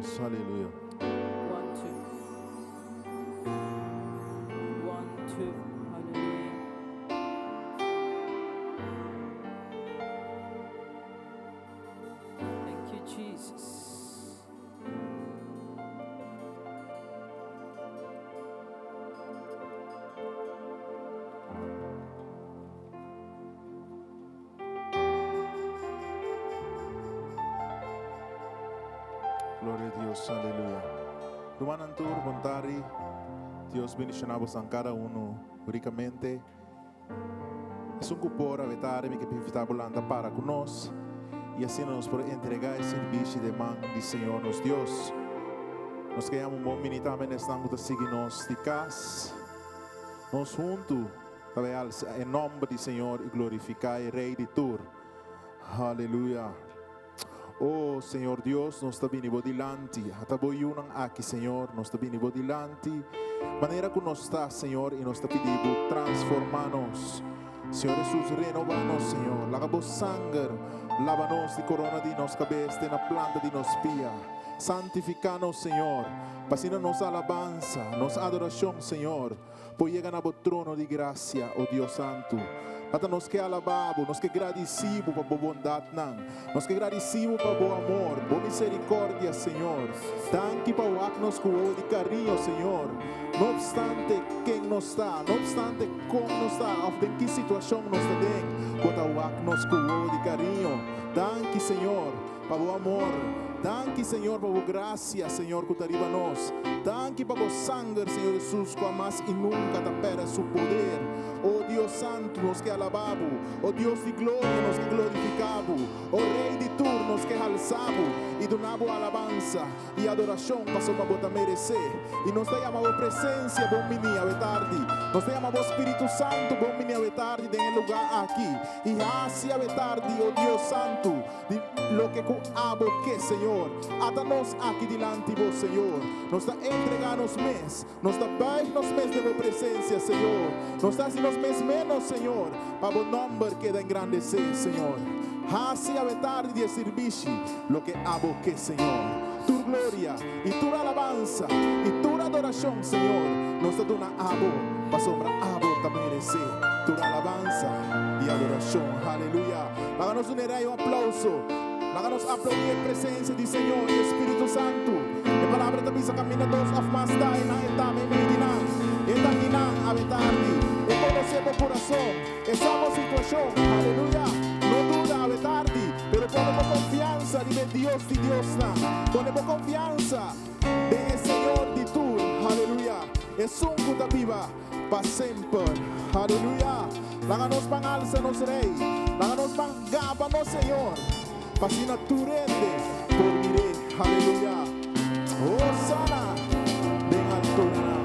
Dios, aleluya. One, two. One, two. Hallelujah. Thank you, Jesus. Gloria a Dios, aleluya. Rumannan tur, bon tardi. Dios bendiciona bosan cada uno ricamente. Esun cu por awe tardi mi ke invita bo lanta para cu nos y asina nos por entrega e sirbishi den man di Señor nos Dios. Nos ke yama un bon bini tambe na esnan cu ta sigui nos di cas. Nos huntu ta bay alsa e nomber di Señor y glorifica e Rey di tur. Aleluya. Oh, Señor Dios, nos ta bini bo dilanti. Ata bo yunan aki, Señor, nos ta bini bo dilanti. Manera ku nos ta, Señor, i nos ta pidi bo transformá nos. Señor Hesus, renobá nos, Señor. Laga bo sanger laba nos di korona di nos kabes te na planta di nos pia. Santifiká nos, Señor, pa asina nos alabansa, nos adorashon, Señor, Por yega na bo trono di grasia, o Dios Santu. Tata, nos ke alabá bo, nos ke gradisí bo pa bo bondatnan. Nos ke gradisí bo pa bo amor, bo miserikòrdia, Señor. Danki pa wak nos ku wowo di kariño, Señor. No opstante ken nos ta, no opstante kon nos ta òf den ki situashon nos ta den, bo ta wak nos ku wowo di kariño. Danki, Señor, pa bo amor. Danki, Señor, pa bo grasia, Señor, ku ta riba nos. Danki pa bo sanger, Señor Jesus, ku hamas i nunka ta pèrdè su poder. O Dios Santu, nos ke alabá bo. O Dios di gloria, nos ke glorifiká bo. O Rei di tur, nos ke halsá bo i duna bo alabansa i adorashon pasobra bo ta meresé. I nos ta yama bo presensia bon bini awe tardi. Nos ta yama bo Spiritu Santu bon bini awe tardi den e lugá aki. I hasi awe tardi, o Dios Santu, Di loke ku abo ke, Señor. Ata nos aki dilanti Bo, Señor. Nos ta entregá nos mes. Nos ta buig nos mes den Bo presensia, Señor. Nos ta hasi nos mes ménos, Señor, pa Bo nòmber keda engrandesé, Señor. Hasi awe tardi di e sirbishi loke abo ke, Señor. Tur gloria i tur alabansa i tur adorashon, Señor, nos ta duna abo, pasobra abo ta meresé tur alabansa i adorashon. Haleluya! Laga nos duna e Rei un aplauso. Laga nos aplaudí e presensia di Señor i e Spiritu Santu. E Palabra ta bisa, Kaminda dos òf mas ta, e nan e ta meimei di nan. E ta di nan awe tardi. E konosé bo kurason. E sa bo situashon. Aleluya! No duda awe tardi, pero pone bo konfiansa riba e Dios di diosnan. Pone bo konfiansa den e Señor di tur. Aleluya! Esun ku ta biba pa semper. Aleluya! Laga nos ban alsa nos Rei. Laga nos ban gaba nos Señor. Pa asina tur hende por mir'é. Aleluya! Hosana den alturanan.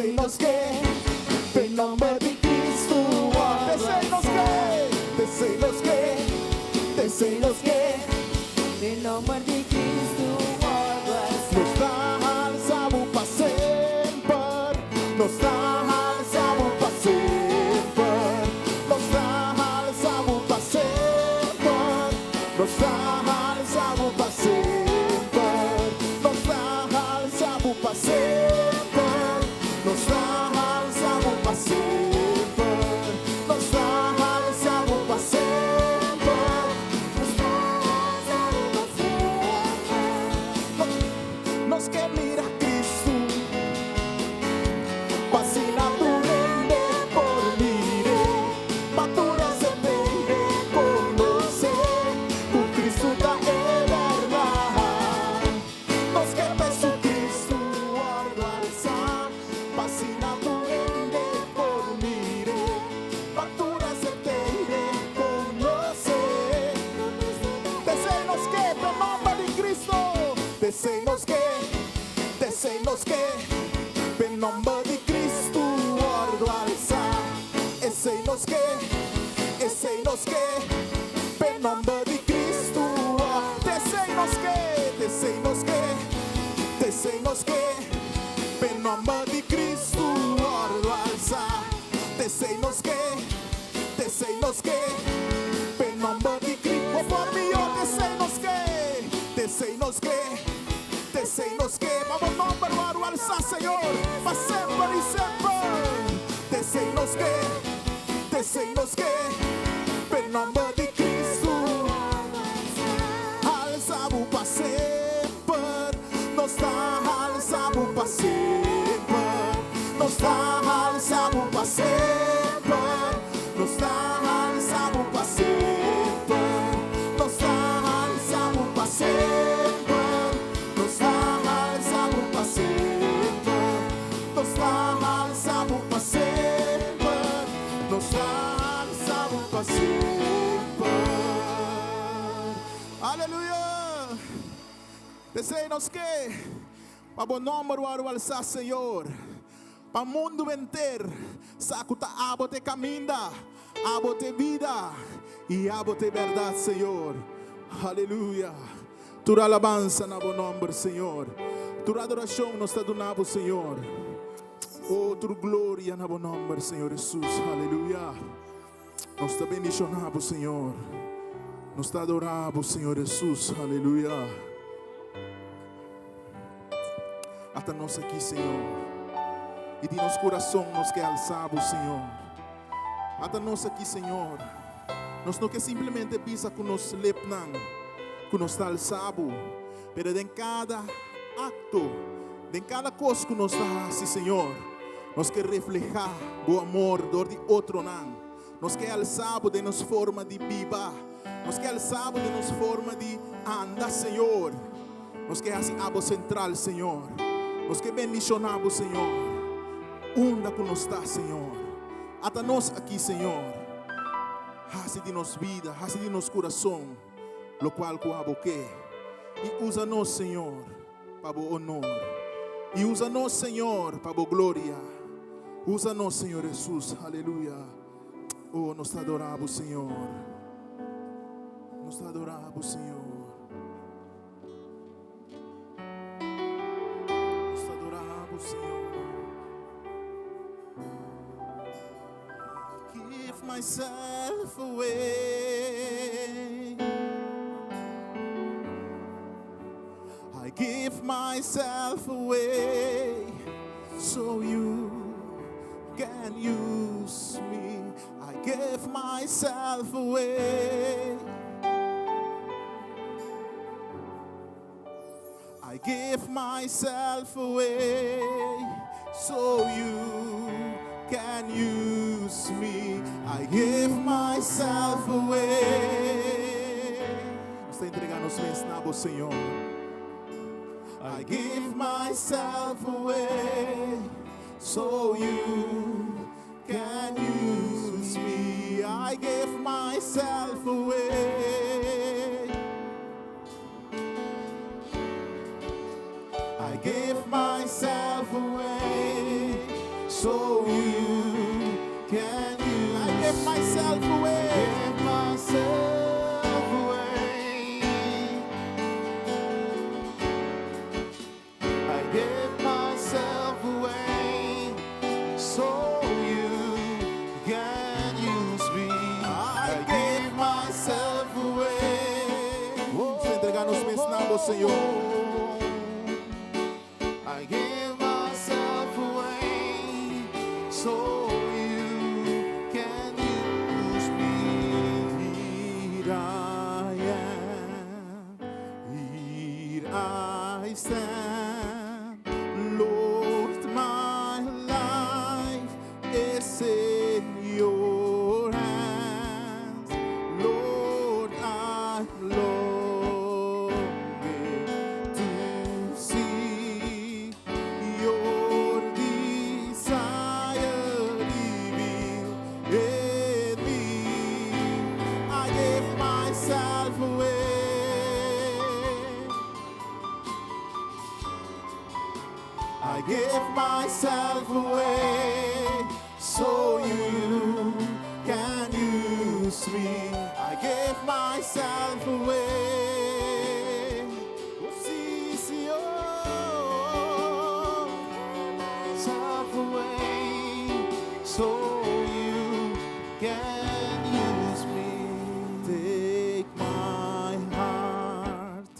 P'esei nos ke, p'e nòmber di Kristu. P'esei nos ke, p'esei nos ke, p'esei nos ke. P'e nòmber di Kristu. Nos ta halsa bo pa semper, nos ta halsa bo pa semper, nos ta halsa bo pa semper, nos ta halsa bo pa semper, nos ta halsa bo pa semper, nos ta halsa bo pa semper, nos ta halsa bo pa semper, nos ta halsa bo pa semper. Nos ke mira Kristu, p'asina tur hende por mir'é, pa tur hende konosé ku Kristu ta e bèrdat. Nos ke Hesukristu wòrdu halsá, p'asina tur hende por mir'é, pa tur hende konosé. P'esei nos ke, p'e nòmber di Kristu. P'esei nos ke, p'esei nos ke, p'e nòmber di Kristu wòrdu halsá. Esei nos ke, esei nos ke, p'e nòmber di Kristu. P'esei nos ke, p'esei nos ke, p'esei nos ke, p'e nòmber di Kristu wòrdu halsá. P'esei nos ke, p'esei nos ke, p'e nòmber di Kristu. Por mi, p'esei nos ke, p'esei nos ke, p'esei nos ke, pa bo nòmber wòrdu halsá, Señor, pa semper i semper. P'esei nos ke, p'esei nos ke, p'e nòmber di Kristu. Halsa bo pa semper, nos ta halsa bo pa semper, nos ta halsa bo pa semper, nos ta halsa bo pa semper, nos ta halsa bo pa semper, nos ta halsa bo pa semper, nos ta halsa bo pa semper, nos ta halsa bo pa semper. Aleluya! P'esei nos ke, pa bo nòmber wòrdu halsá, Señor. Pa mundu henter, sa ku ta abo ta e kaminda, abo ta e bida i abo ta e bèrdat, Señor. Aleluya. Tur alabansa na bo nòmber, Señor. Tur adorashon nos ta duna bo, Señor. Oh, tur gloria na bo nòmber, Señor Hesus. Aleluya. Nos ta bendishoná bo, Señor. Nos ta adorá bo, Señor Hesus. Aleluya. Ata nos aki, Señor. I di nos kurason nos ke halsa bo, Señor. Ata nos aki, Señor. Nos no ke simplemente bisa ku nos lepnan, ku nos ta halsa bo, pero den kada akto, den kada kos ku nos ta hasi, Señor, nos ke reflehá bo amor dor di otronan. Nos ke halsa bo den nos forma di biba. Nos ke halsa bo den nos forma di anda, Señor. Nos ke hasi abo sentral, Señor. Nos ke bendishoná bo, Señor. Unda ku nos ta, Señor. Ata nos aki, Señor. Hasi di nos bida, hasi di nos kurason, lokual ku abo ke. I usa nos, Señor, pa bo honor. I usa nos, Señor, pa bo gloria. Usa nos, Señor Hesus. Aleluya. Oh, nos ta adorá bo, Señor. Nos ta adorá bo, Señor. Nos ta adorá bo, Señor. Give myself away. I give myself away so you can use me. I give myself away. I give myself away so you can use me. I give myself away. Nos ta entregando nos mes na bo, Señor. I give myself away so you can use me. I give myself away. I give myself away. so you can use. I give myself away. Give myself away. I give myself away so you can use me. I give myself away. Nos ta entregá nos mes na Bo, Señor. I give myself away so you can use me. Here I am, here I stand, Lord, my life is in your hands. Lord, I'm longing to see your desire revealed in me. I give myself away. I give myself away so you can use me. I give myself away. Oh, sí, sí, oh. Myself away so you can use me. Take my heart,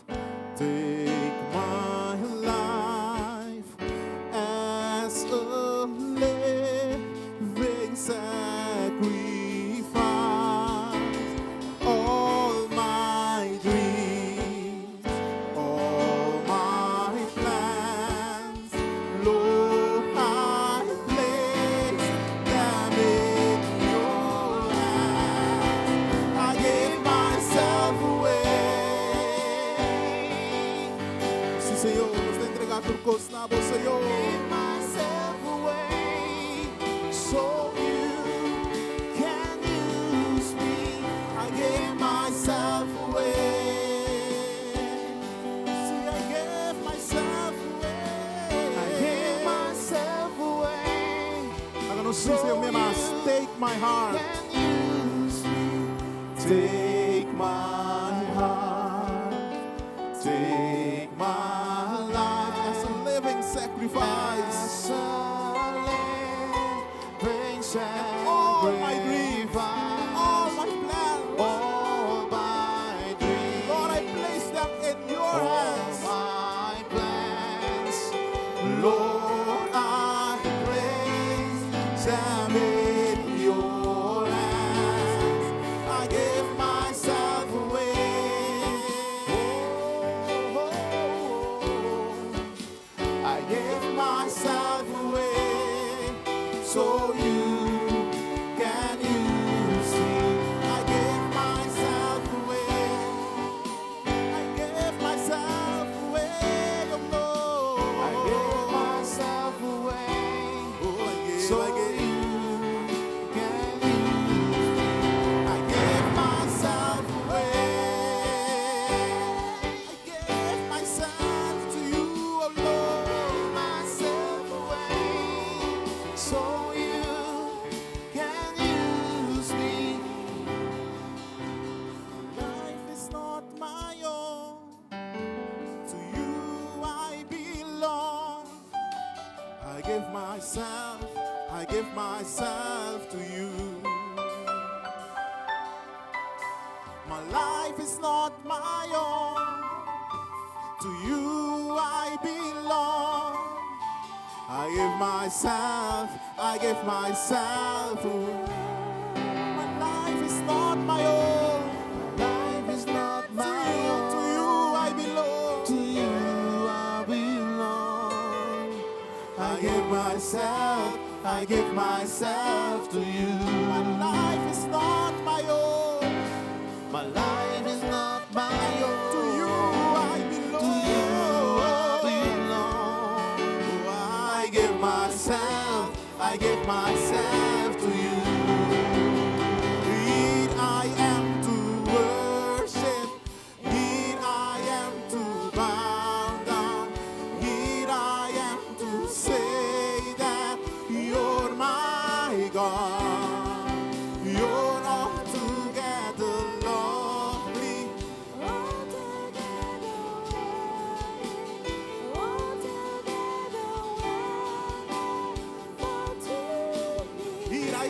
take my life as a living sacrifice. All my dreams, all my plans, Lord, I place them in your hands. I give myself away. Sí, Señor, nos ta entregá tur kos na Bo, Señor. Give myself away so you can use me. I give myself away. Sí, I give myself away. I give myself away. Laga nos bisa un bes mas. Take my heart. Can use me. Take my heart. Take my life as a living sacrifice. As a living All my dreams, sacrifice. all my plans. All my dreams. Lord, I place them in your All hands. my plans. Lord, I place them in your hands. I give myself away. Oh, I give myself away so you can use me. I give myself away. I give myself away, oh Lord. I give myself away. Oh, I give, So I give. you can use me. I give myself away. I give myself to you, oh Lord. Myself away so you can use me. Life is not my own. To you I belong. I give myself, I give myself to you. My life is not my own. To you I belong. I give myself, I give myself away. My life is not my own. Life is not To my you, own. to you I belong. To you I belong. I give myself, I give myself to you. My life is not my own. My life is not my own. To you I belong. To you I belong. Oh, I give myself, I give myself to you. Here I am to worship. Here I am to bow down. Here I am to say that you're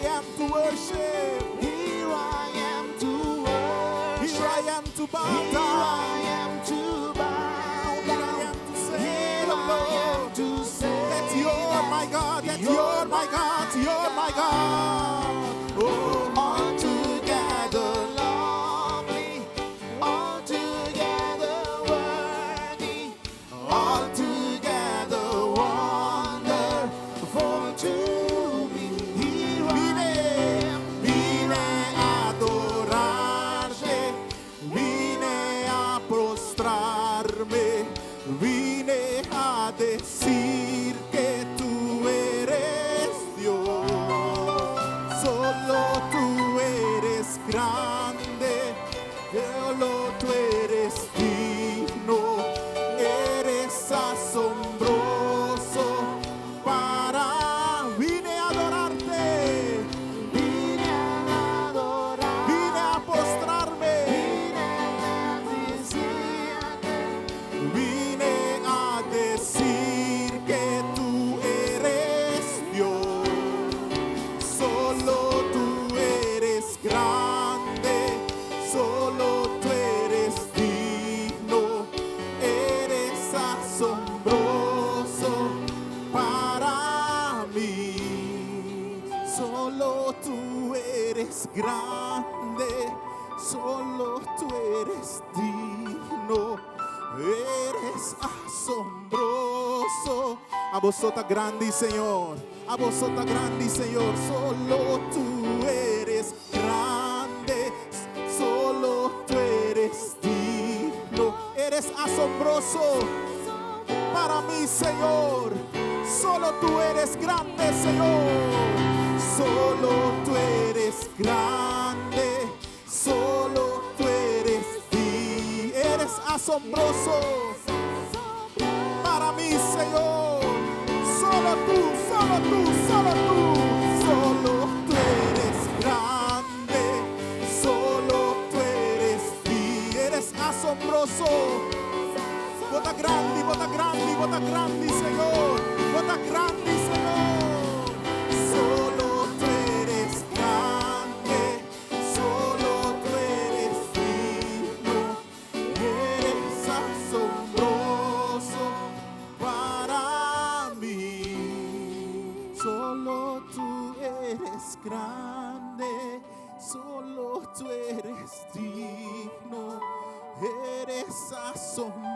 am to worship. Here I am to worship. Here I am to bow Here down. I am to bow Here I down. am to say, Here I am Lord, to say that you're my God, that you're my God, you're my God. Oh, Altogether lovely, altogether worthy, altogether wonderful to me. Here I Vine, am, vine a adorarte, vine a postrarme, vine a decir que tú eres Dios. Solo tú eres grande, solo tú eres digno, eres asombroso para vine a adorarte, vine a adorar, vine a postrarme, vine a decirte, vine a decir que tú eres Dios. Solo tú eres grande, solo tú eres digno, eres asombroso para mí. Solo tú eres grande, solo tú eres digno, eres asombroso. Abo so ta grandi, Señor. Abo so ta grandi, Señor. Solo tú eres grande, solo tú eres digno, eres asombroso para mí, Señor. Solo tú eres grande, Señor. Solo tú eres grande. Solo tú eres digno. Eres asombroso para mí, Señor. Solo tú, solo tú, solo tú. Solo tú eres grande. Solo tú eres digno. Eres asombroso. Bo ta grandi, bo ta grandi, bo ta grandi, Señor. Bo ta grandi, Señor. Solo tú eres grande, solo tú eres digno, eres asombroso para mí. Solo tú eres grande, solo tú eres digno, eres asombroso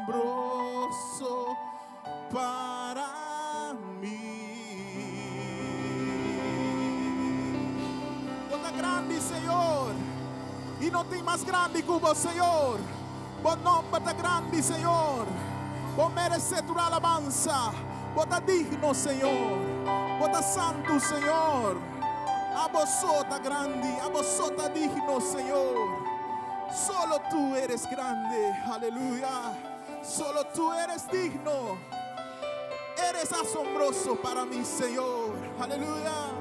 para mi. Bo ta grandi, Señor. I no tin mas grandi ku bo, Señor. Bo nòmber ta grandi, Señor. Bo meresé tur alabansa. Bo ta digno, Señor. Bo ta santu, Señor. Abo so ta grandi, abo so ta digno, Señor. Solo tú eres grande, aleluya. Solo tú eres digno. Eres asombroso para mí, Señor. Aleluya.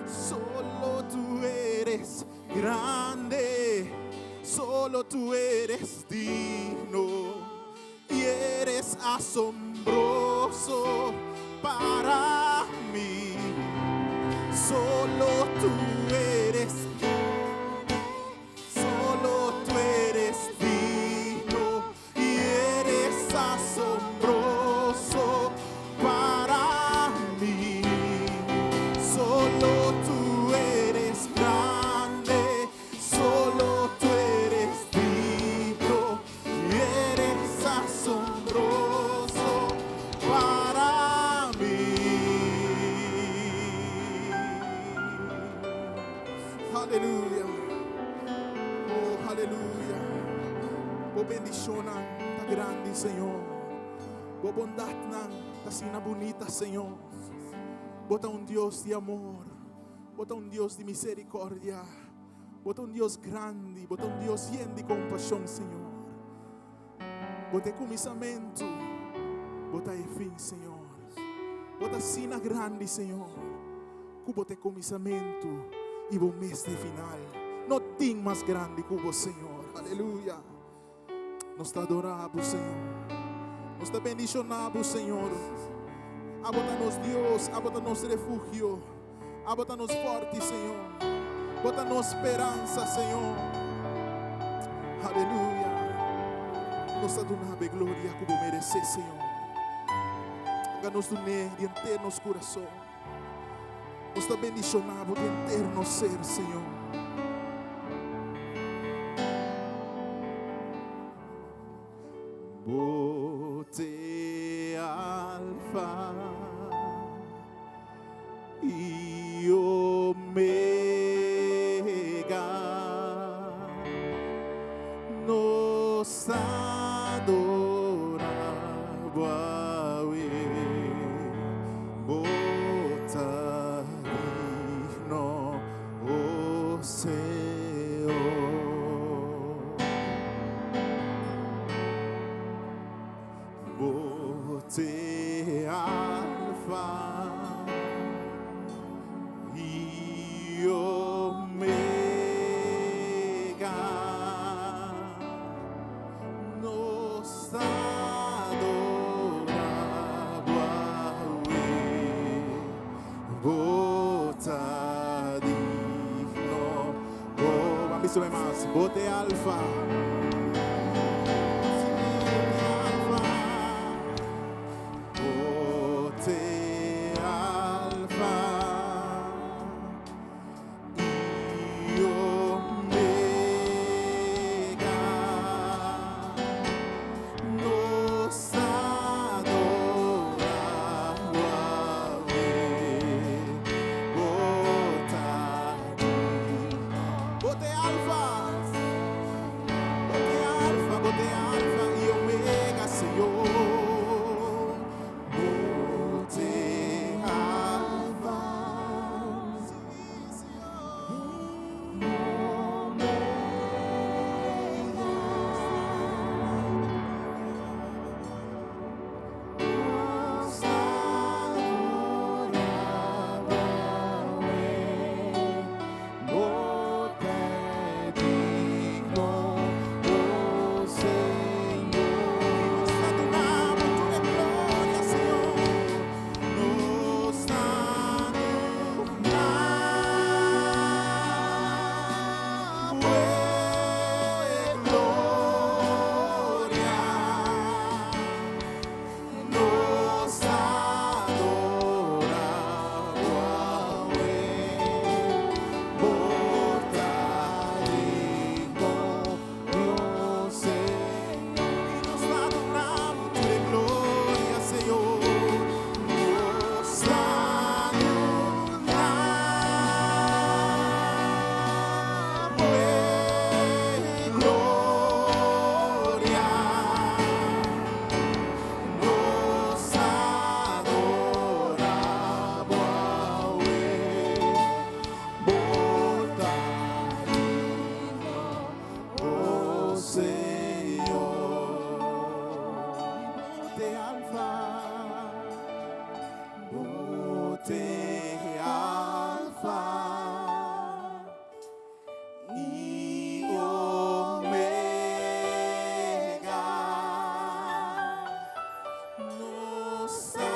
Solo tú eres grande. Solo tú eres digno. Y eres asombroso para mí. Solo tú eres Solo tú eres digno y eres asombroso para mí. Solo tú eres grande, solo tú eres digno y eres asombroso para mí. Aleluya. Oh, aleluya. Bo bendishonnan ta grandi, Señor. Bo bondatnan ta asina bunita, Señor. Bo ta un Dios di amor. Bo ta un Dios di miserikòrdia. Bo ta un Dios grandi. Bo ta un Dios yen di kompashon, Señor. Bo ta e kuminsamentu. Bo ta e fin, Señor. Bo ta asina grandi, Señor. Ku bo ta e kuminsamentu i bo mes ta e final. No tin mas grandi ku bo, Señor. Aleluya. Nos ta adorá bo, Señor. Nos ta bendishoná bo, Señor. Abo ta nos Dios, abo ta nos refugio. Abo ta nos fòrti, Señor. Bo ta nos speransa, Señor. Aleluya. Nos ta duna Bo e gloria ku Bo meresé, Señor. Laga nos dun'é di henter nos kurason. Nos ta bendishoná Bo di henter nos ser, Señor. Bo t'e Alfa i Omega, nos ta adora Bo awe, Bo ta digno, o Señor. Bo t'e Alfa i Omega, nos ta adora Bo awe, Bo ta digno. Oh, ban bisa mas, Bo t'e Alfa. Sí, Bo t'e Alfa. Bo t'e Alfa i Omega. Nos ta adora Bo awe, Bo ta digno. Bo t'e Alfa. Bo t'e Alfa, Bo t'e Alfa i Omega, Señor. Bo t'e Alfa. Sí, Señor. Nos ta adora Bo awe, Bo ta digno, o Señor. Nos ta duna Bo tur e gloria, Señor. Nos ta duna Bo e gloria. Nos ta adora Bo awe, Bo ta digno, Dios Señor. I nos ta duna Bo tur e gloria, Señor. Nos ta duna Bo e gloria. Nos ta adora Bo awe, Bo ta digno, o Señor. Bo t'e Alfa, Bo t'e Alfa i Omega. Nos ta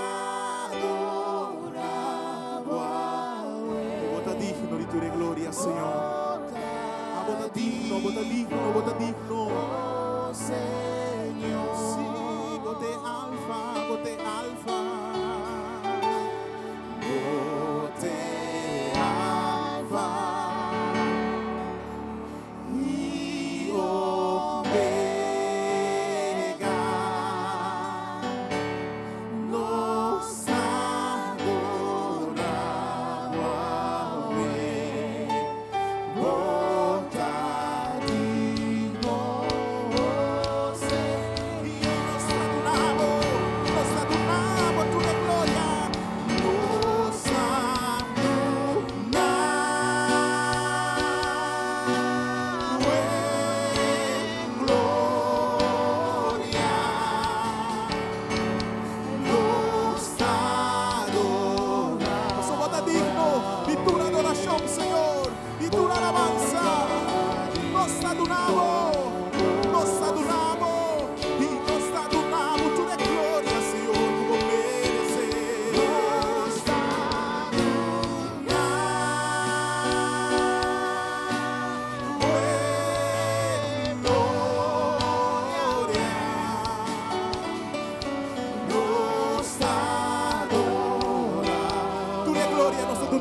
adora Bo awe. Bo ta digno di tur e gloria, Señor. Ah, Bo ta digno, Bo ta digno, Bo ta digno. Señor. Sí, Bo t'e Alfa, Bo t'e Alfa. Bo t'e Alfa i Omega. Nos ta adora Bo awe, Bo ta digno,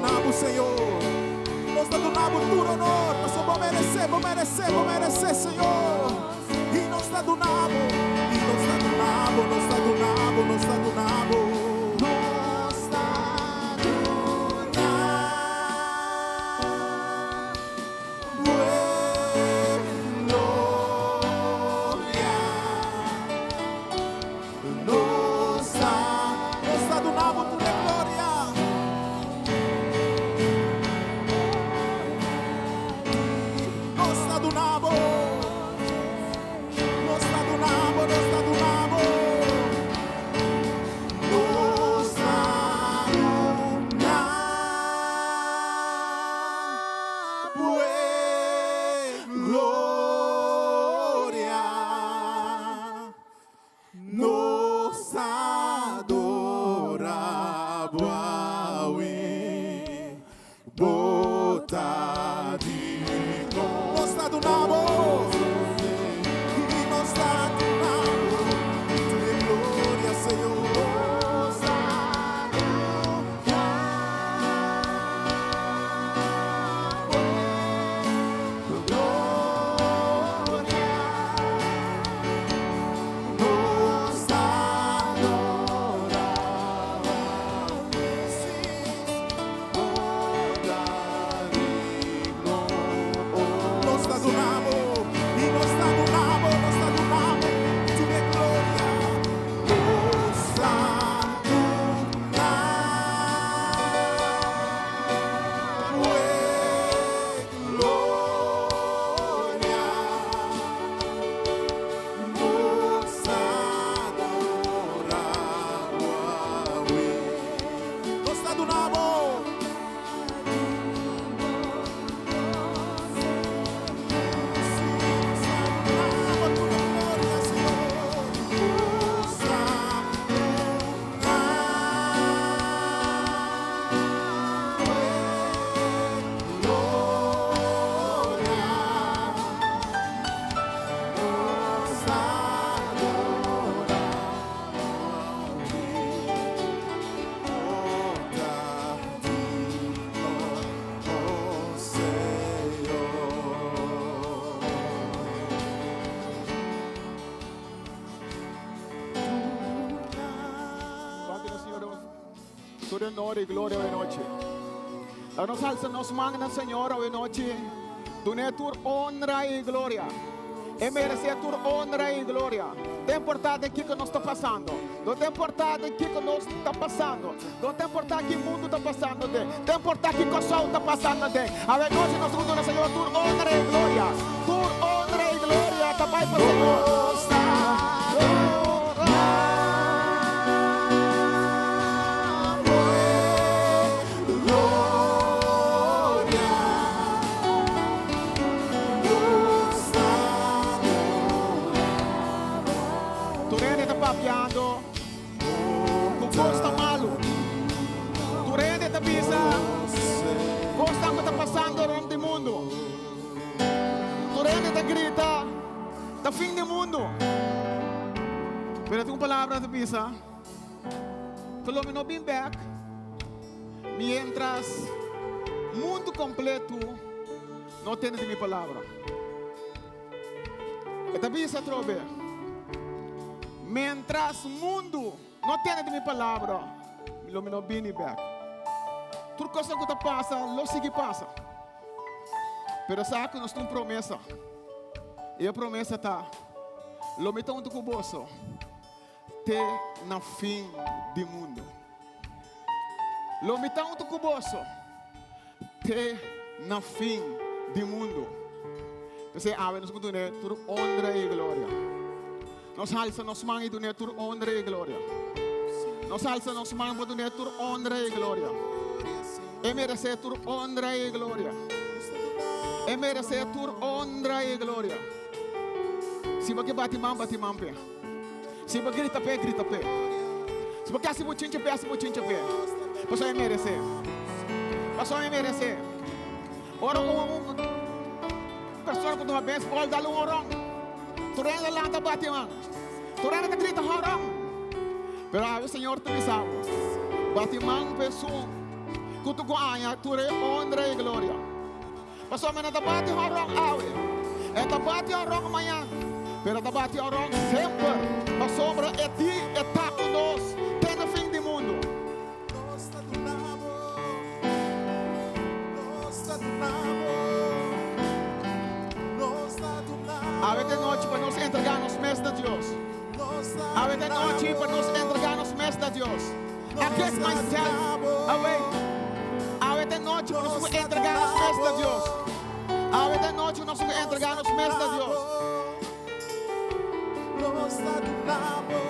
duna Bo, Señor. Nos ta duna Bo tur honor, pasobra Bo meresé, Bo meresé, Bo meresé, Señor. I nos ta duna Bo, i nos ta duna Bo, nos ta duna Bo, nos ta duna Bo. Nos ta duna Bo gloria. Nos ta, nos ta duna Bo tur e gloria. Nos ta duna Bo. Nos ta duna Bo, nos ta duna Bo. Nos ta duna Bo gloria. Nos ta adora Bo awe. Bo ta digno. Nos ta duna Bo. I nos ta duna Bo. Tur e gloria, Señor. Nos ta duna Bo gloria. Nos ta adora Sí, Bo ta digno. Nos ta duna Bo, i nos ta duna Bo, nos ta duna Bo, tur e gloria. Nos ta duna Bo gloria. Nos ta adora Bo awe. Nos ta duna Bo. Sí, nos ta duna Bo tur e gloria, Señor. Nos ta duna Bo gloria. Nos ta adora Bo ta digno, oh Señor. Padre, Señor, tur honor i gloria awe nochi. Nos alsa nos man na Señor awe nochi. Dun'é tur honra i gloria. E meresé tur honra i gloria. No ta importá kiko nos ta pasando. No ta importá kiko nos ta pasando. No ta importá ki mundu ta pasando. No ta importá ki kos ta pasando. Awe nochi nos ta duna Señor tur honra i gloria. Tur honra i gloria. Ta bai pa Señor. Nos ta duna Bo gloria. Nos ta Tur hende ta papiando. Ku kos ta malu. Tur hende ta bisa. Kos ta pasando rònt di mundu. Tur hende ta grita. Ta fin di mundu. Pero tin un palabra ta bisa. Lo mi no bin bèk. Mientras mundu kompleto no tende di mi palabra. E ta bisa trobe. Mientras mundu no tende di mi palabra, lo mi no bini bèk. Tur kos ku ta pasa, lo sigui pasa. Pero sa ku nos tin un promesa. I e promesa ta, lo mi ta huntu ku boso, te na fin di mundu. Lo mi ta huntu ku boso, te na fin di mundu. Entonses, awe nos dun'é tur honra i gloria. Nos alsa nos man i dun'é tur honra i gloria. Nos alsa nos man pa dun'é tur honra i gloria. E meresé tur honra i gloria. E meresé tur honra i gloria. Si bo ke bati man, bati man p'e. Si bo grita p'e, grita p'e. Si bo ke hasi bochinche p'e, hasi bochinche p'e. Pasobra e meresé. Pasobra e meresé. Ora un persona ku tuma beisbòl dal un horon. Tur hende lanta bati man. Tur hende ta grita horon. Pero awe Señor ta bisa bo, bati man pa esun. Ku tu ku aña tur e honra i gloria. Pasobra mi no ta bati honron awe, e ta bati honron mañan, pero e ta bati honron semper, pasobra e di e ta ku nos te na fin di mundu. Nos ta duna bo, nos ta duna bo, nos ta duna bo. Awe ta e nochi pa nos entregá nos mes na Dios. Awe ta e nochi pa nos entregá nos mes na Dios. I give myself away. Awe ta e nochi ku nos por entregá nos mes na Dios. Awe ta e nochi ku nos por entregá nos mes na Dios. Nos ta duna bo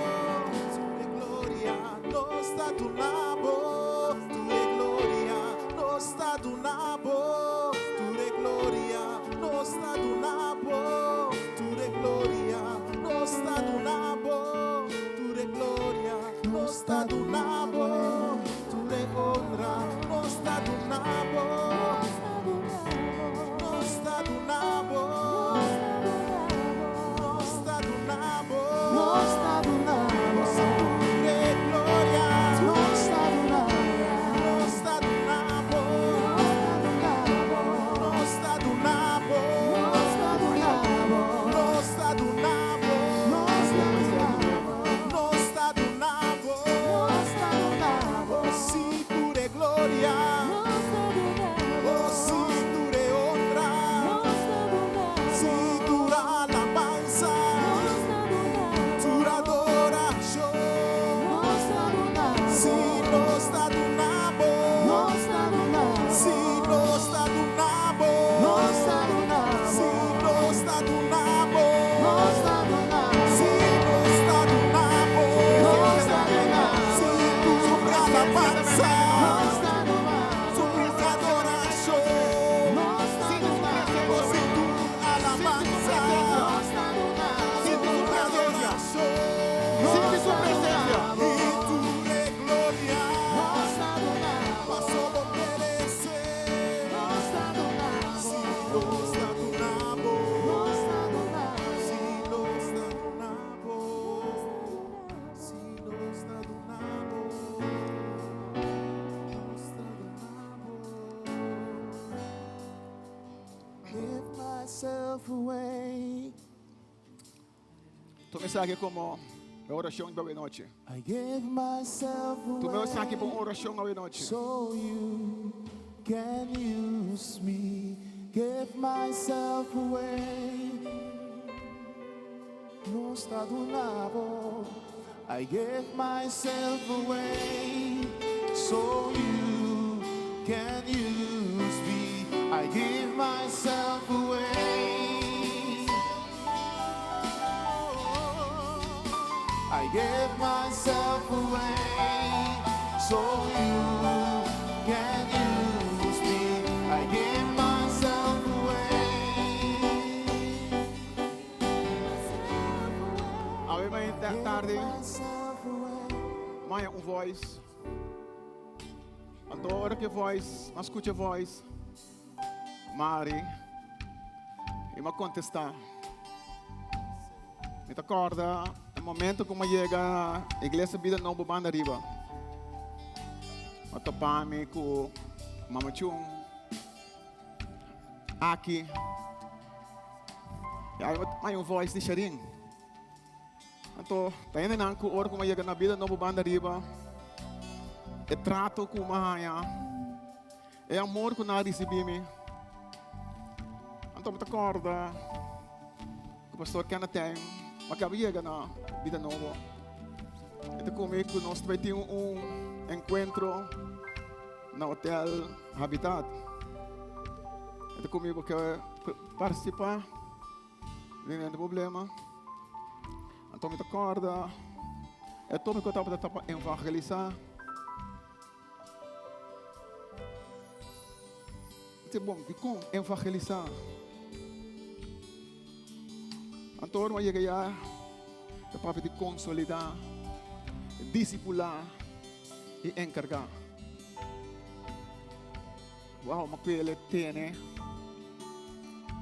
tur e gloria. Nos ta duna bo tur e gloria. Nos ta duna bo tur e gloria. Nos ta duna bo tur e gloria. Nos ta duna bo tur e gloria. Nos ta duna bo tur e honra. Nos ta duna bo. Nos ta duna bo. Nos ta duna bo. Nos ta duna bo. Tur e gloria. Nos ta duna Nos ta duna bo. Nos ta duna bo. Nos ta duna bo. Nos ta duna bo. Nos ta duna bo. Nos ta duna bo. Nos ta duna bo. Si tur e gloria. Nos ta duna Oh, si tur e honra. Nos ta duna Si tur alabansa. Nos ta duna Tur adorashon. Nos ta duna Si nos ta duna bo. Nos ta duna Si nos ta duna bo. Nos ta duna Si nos ta duna bo. Nos ta duna Si nos ta duna bo. Nos ta duna Si tur alabansa. Nos ta duna Tur adorashon. Nos ta duna Oh, si tur alabansa. Nos ta duna Sinti su Tur presensia. adorashon. Sinti su presensia. I tur e gloria. Nos ta duna Paso bo meresé. Nos ta duna Si nos ta duna bo. Nos ta duna Si nos ta duna bo. Si nos ta duna bo. Nos ta duna bo. Give myself away. Tuma esaki komo orashon pa awe nochi. I give myself away. Tuma esaki pa un orashon awe nochi. So you can use me. Give myself away. Nos ta duna bo. I give myself away. So you can use me. I give myself away. I give myself away so you can use me. I give myself away. Awe tardi, Myself away. m'a haña un voice. Anto ora ku e voice, m'a skucha voice. Mari, i m'a kontestá. Mi ta kòrda e momento ku m'a yega Iglesia Bida Nobo Banda Riba. M'a topa mi ku Mama Chung aki. I m'a haña un voice di Sharin. Anto, ta hendenan ku ora ku m'a yega na Bida Nobo Banda Riba, e trato ku m'a haña, e amor ku nan a risibí mi. Anto mi ta kòrda ku Pastor Kenneth Teng m'a kaba yega na Bida Nobo. E ta kumi ku nos ta bai tin un enkuentro na Hotel Habitat. E ta kumi bo ke partisipá. Mi no tin problema. Anto mi ta kòrda e tópiko tabata ta pa evangelisá. Mi di, bon, dikon evangelisá? Anto ora mi a yega ya, ta papia di konsolidá, disipulá i enkargá. Wow, ma kuele tene.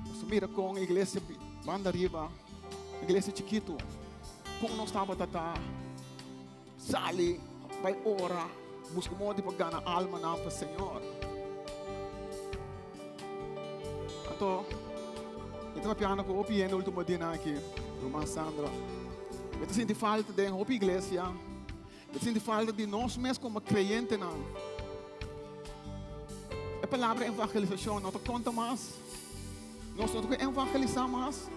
Nos mira kon iglesia banda riba, iglesia chikitu, kon nos tabata ta sali bai ora. Buska modo pa gana almanan pa Señor. Anto, mi ta papiando ku hopi hende ultimo dianan aki, ruman Sandra. Mi ta sinti falta den hopi iglesia. Mi ta sinti falta di nos mes komo kreyentenan. E palabra evangelisashon no ta konta mas. Nos no ta ku evangelisá mas.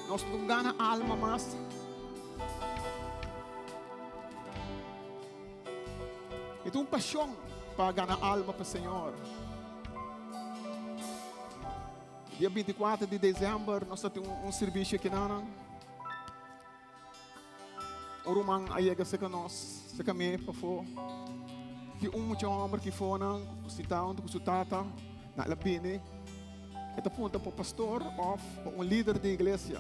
Nos no ta ku gana alma mas. Mi tin un pashon pa gana alma pa Señor. Dia 24 di december nos ta tin un servicio aki nan. Un ruman a yega cerca nos, cerca mi pafó. Tin un mucha homber ki fo nan, ku sita huntu ku su tata, na el a bini. E ta punta pa pastor of pa un lider di iglesia.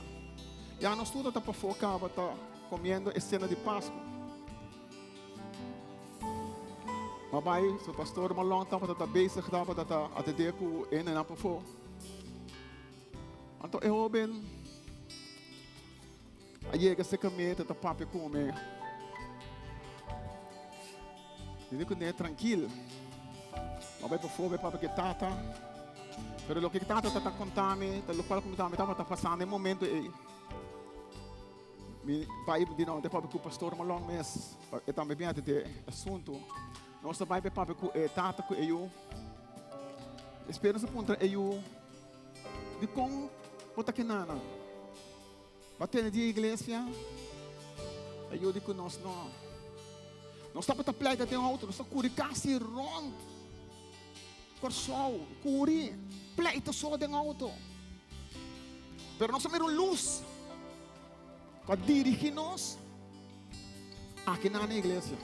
Ya nos tur ta pafó kaba ta comiendo e cena di Pascu. Ma bai, su pastor Malon tabata ta bezig tabata ta atendé ku hendenan pafó. Anto e hóben a yega serka mi, ta ta papia ku mi. Mi di kuné trankil. Ma bai pafó bai papia ku e tata. Pero loke e tata ta ta konta mi ta lokual ku mi tambe tabata pasando e momento ei. Mi bai di no te papia ku pastor Malon mes, pa e tambe bin atendé e asuntu. Nos ta bai pa e papia ku e tata ku e yu. Despues nos a puntra e yu, Dikon bo ta kina nan? Bo a tende di e iglesia? E yu di ku nos, No. Nos tabata pleita den outo, nos ta kuri kasi rònt Kòrsou, kuri, pleita so den outo. Pero nos a mira un lus ku a dirigí nos aki nan na iglesia.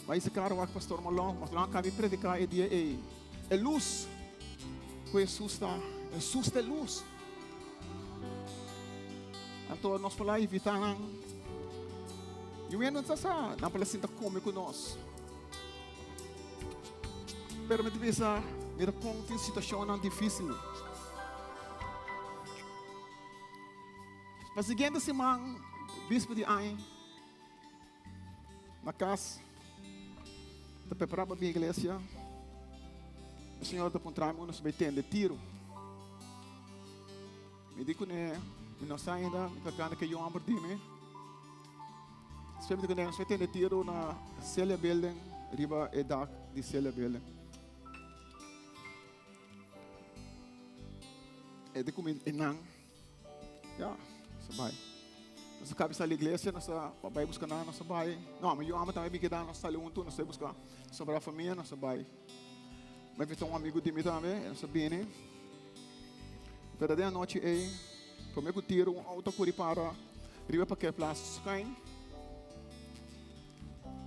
Bai si karo wak Pastor Malon, Pastor Malon a kaba di prediká e dia ei. E lus ku Hesus ta, Hesus ta e lus. Anto nos por a invitá nan. I wende ta sa, nan por a sinta kome ku nos. Pero mi ta bisa, mira kon tin situashonnan difísil. Pa siguiente siman, bispo di aña, na kas, ta prepará pa bin iglesia, e señora ta puntra mi unda su bai tende tiro. Mi di kuné, mi no sa ainda, mi ta gana ke yòmber di mi. Despues mi di kuné, nos bai tende tiro na Celia Building, riba e dak di Celia Building. E di ku mi einan, ya, nos a bai. Nos a kabi sali iglesia, nos a bai buska nan, nos a bai. No, mi yu amo tambe bin keda, nos sali huntu, nos a bai buska sobra famia, nos a bai. Mi a invita un amigu di mi tambe, nos a bini. Pero den anochi ei, prome ku tiro un outo a kuri para riba e parkeerplaats schuin.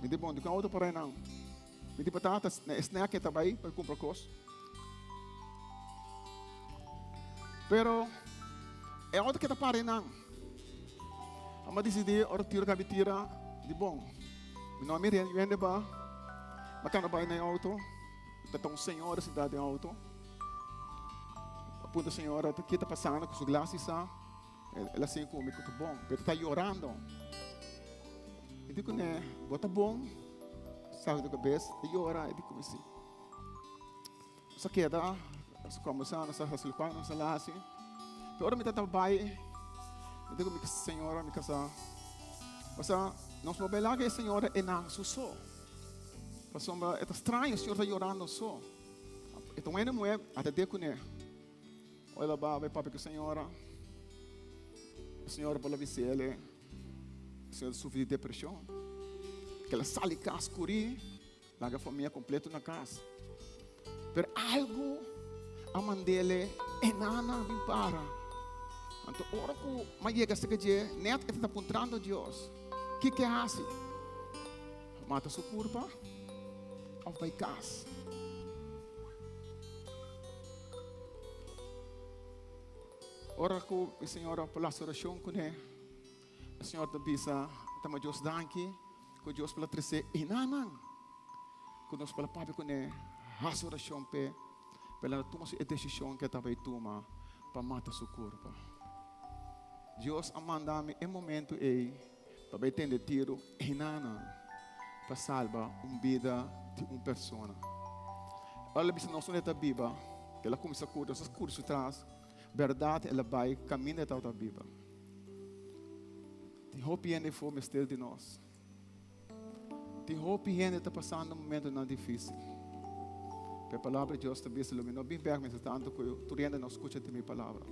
Mi di, bon, dikon outo para einan? Mi di patata, na e snack e ta bai pa kumpra kos. Pero e outo ke ta para einan. Amo a disidí ora tiro kabi tira, di bon, mi no a mira hende ba, mi a kanda bai na e outo. Ta ta un señora sintá den auto. A puntra señora ta ke ta pasando ku su glas isá. El a siña ku mi ku ta bon, pero ta yorando. Mi di kuné, bo ta bon? Saku di kabes, ta yora, e di ku mi si. Nos a keda, nos a kombersá, nos a hasi lokual nos a hasi. Pero ora mi ta bai, mi di ku mi señora, mi kasá, Pasá, nos por bai laga e señora einan su so. Pasobra e ta straño, Señor ta yorando so. E ta un hende muhé, a ta de kuné. Ora el a bai papia ku señora, e señora por a bis'el, e señora ta sufri di depreshon. Ke el a sali kas kuri, laga famia kompleto na kas. Pero algu a mand'el e nana bin para. Anto ora ku m'a yega serka dje, nèt e ta puntrando Dios, Kiko e hasi? Mata su kurpa òf bai kas? Ora ku e señora por hasi orashon kuné, e señor ta bisa, Ta ma Dios danki ku Dios por a tres'é enanan ku nos por a papia kuné, hasi orashon p'e, pa el a tuma su e desishon ku e ta bai tuma pa mata su kurpa. Dios a manda mi e momentu ei pa bai tende tiru enanan. pa salba un bida di un persona. Ora el a bisa nos unda e ta biba, el a kuminsá kuri, nos a kuri su tras, bèrdat el a bai kaminda e tabata biba. Tin hopi hende for mester di nos. Tin hopi hende ta pasando momentonan difícil. Pero e palabra di Dios ta bisa, lo mi no bin bek mientras tanto ku tur hende no skucha di mi palabra.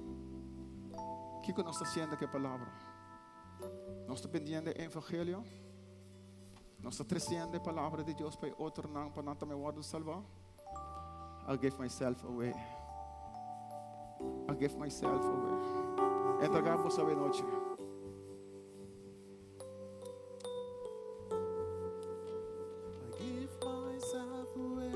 Kiko nos ta hasiendo ku e palabra? Nos ta bendiendo e evangelio? Nos ta treciendo e palabra di Dios pa e otronan pa nan tambe wòrdu salvá? I give myself away. I give myself away. Entregá boso awe nochi. I give myself away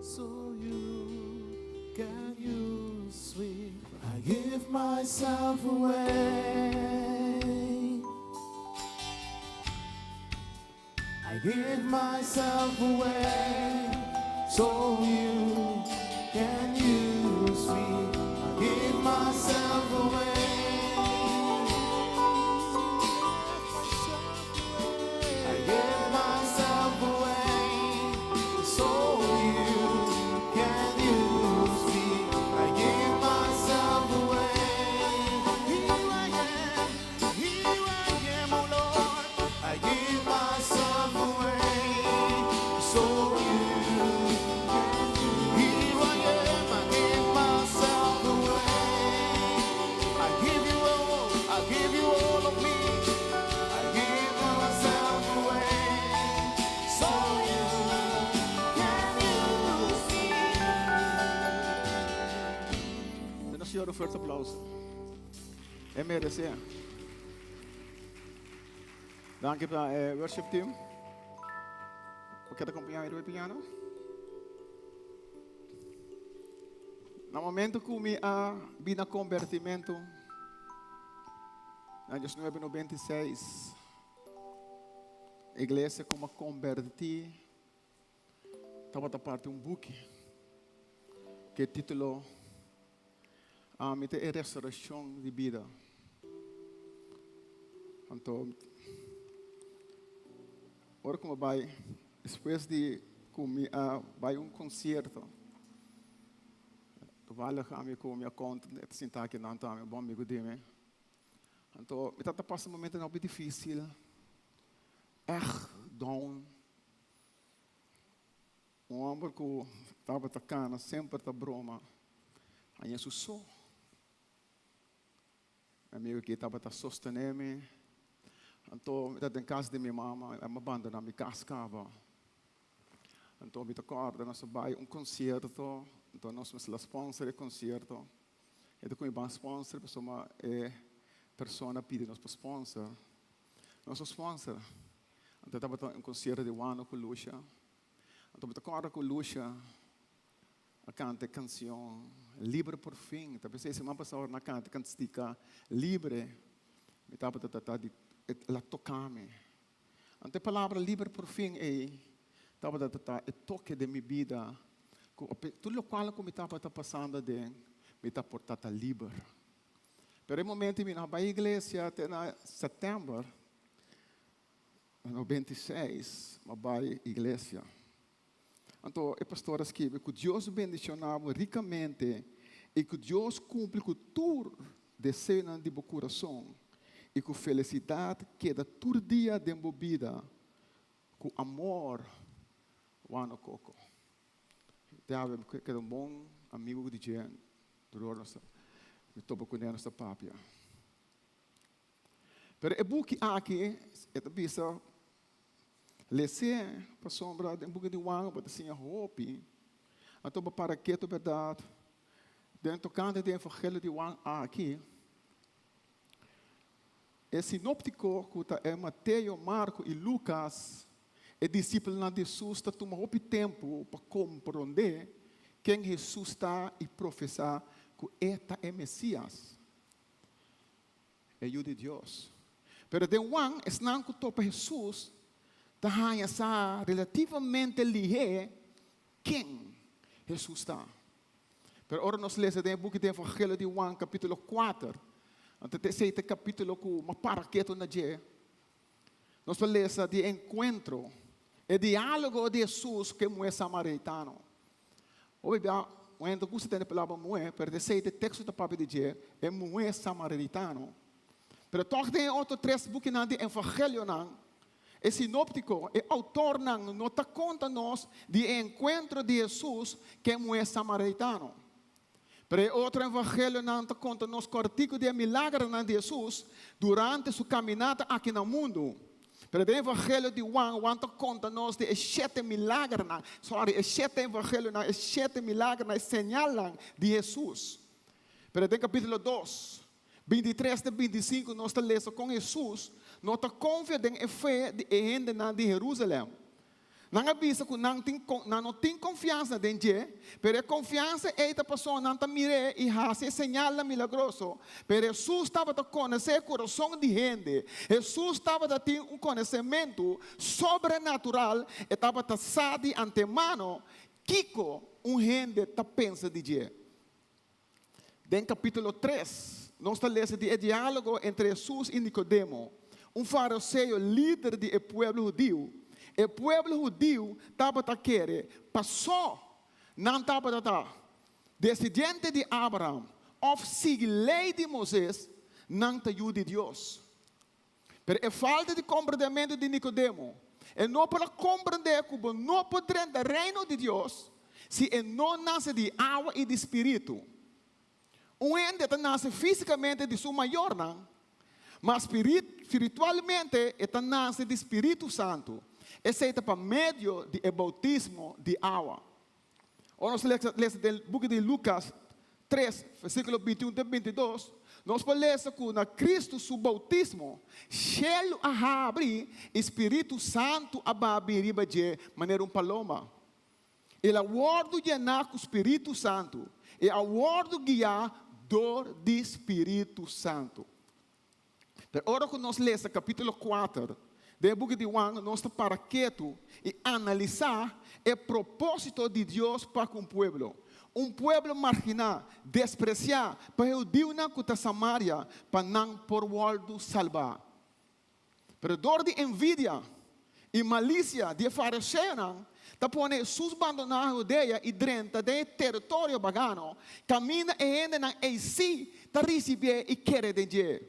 so you can use me. I give myself away. I give myself away so you can use me. I give myself away. I give myself away so you can use me. I give myself away. Here I am, here I am, oh Lord. I give myself away so you can use me. Here I am, I give myself away. I give you all, I give you all of me. I give myself away so you can use me. Duna Señor un fuerte aplauso. E merece. Danki pa e worship team. Bo kier acompaña mi riba e piano? Na momento cu mi a bina convertimento na 1996, iglesia cu mi a converti tabata parti un buki cu e titulo Ami ta e restauracion di bida. Anto, ora cu mi a bai, despues di cu mi a bai un concierto, toevallig ami cu mi accountant e ta sinta aki nan tambe, un bon amigo di mi. Anto, mi tabata pasa momentonan hopi dificil, echt down. Un homber cu tabata cana semper ta broma haña su so. Mi amigo aki tabata sostene mi. Anto mi ta den cas di mi mama, el a bandona mi cas caba. Anto mi ta corda nos a bay un concierto, anto nos mester a sponsor e concierto. E ta cu mi ban sponsor pasobra e persona a pidi nos pa sponsor. Nos a sponsor. Anto tabata un concierto di Wano cu Lucia. Anto mi ta corda cu Lucia a canta e cancion Libre por fin. Ta pensé siman pasá ora nan a canta e cantica Libre, mi tabata trata di el a toca mi. Anto e palabra libre por fin ei tabata trata e toke den mi bida cu tur locual cu mi tabata pasando aden mi ta por ta ta liber. Pero e momento mi no a bai iglesia te na september. Na 96 m'a bai iglesia. Anto e pastor a skibi ku Dios bendishoná bo rikamente i ku Dios kumpli ku tur deseonan di bo kurason i ku felisidat keda tur dia den bo bida ku amor Wano Koko. Te awe mi keda un bon amigu di dje tur ora nos ta mi topa kuné nos ta papia. Pero e buki aki e ta bisa, Les'é pasobra den buki di Juan bo ta siña hopi. Anto bo para ketu bèrdat den tokante di e evangelio di Juan aki. E sinóptiko ku ta e Mateo, Marko i Lukas, e disipelnan di Hesus ta tuma hopi tempu pa komprondé ken Hesus ta i profesá ku e ta e Mesias. E Yu di Dios. Pero den Juan, esnan ku topa Hesus ta haña sa relativamente lihé ken Hesus ta. Pero ora nos lesa den e buki di Evangelio di Juan, kapítulo kuater, anto ta esei ta e kapítulo ku m'a para ketu na dje. Nos ta lesa di e enkuentro, e diálogo di Hesus ku e muhé samaritano. Hopi bia un hende ta gusta tende e palabra muhé, pero ta esei e teksto ta papia di dje, e muhé samaritano. Pero tòg den e otro tres bukinan di evangelionan, e sinóptiko, e outornan no ta konta nos di e enkuentro di Hesus ku e muhé samaritano. Pero e otro evangelionan ta konta nos kòrtiku di e milagernan di Hesus durante su kaminata aki na mundu. Pero den evangelio di Juan, Juan ta konta nos di e shete milagernan, sòri, e shete evangelionan, e shete milagernan, e señalnan di Hesus. Pero den kapítulo dos, bintitres te bintisinku nos ta lesa kon Hesus no ta konfia den e fe di e hendenan di Herusalèm. Nan a bisa ku nan tin nan no tin konfiansa den dje, pero e konfiansa ei ta pasobra nan ta mir'é i hasi e señalnan milagroso. Pero Hesus tabata konosé e kurason di hende. Hesus tabata tin un konosementu sobrenatural, e tabata sa di antemano kiko un hende ta pensa di dje. Den kapítulo tres, nos ta lesa di e diálogo entre Hesus i Nikodemo, un fariseo lider di e pueblo hudiu. E pueblo hudiu tabata kere pasó nan tabata ta desidiente di Abraham òf sigui Lei di Moises, nan ta yu di Dios. Pero e falta di komprendementu di Nikodemo, e no por a komprendé ku bo no por drenta Reino di Dios si e no nase di awa i di spiritu. Un hende ta nase físikamente di su mayornan, ma spiritualmente e ta nase di spiritu santu. Esei ta pa medio di e boutismo di awa. Ora nos lesa den buki di Lukas tres, versíkulo bintiun te bintidos, nos por lesa ku na Kristu su boutismo, shelu a habri i spiritu santu a baha bin riba dje manera un paloma. El a wòrdu yená ku spiritu santu i a wòrdu guiá dor di spiritu santu. Pero ora ku nos lesa kapítulo kuater den e buki di Juan, nos ta para ketu i analisá e propósito di Dios pa ku un pueblo. Un pueblo marginá, despresiá pa e hudiunan ku ta Samaria pa nan por wòrdu salbá. Pero dor di envidia i malisia di e fariseonan ta pone Hesus bandoná Hudea i drenta den e teritorio pagano, kaminda e hendenan ei sí ta risibié i kere den dje.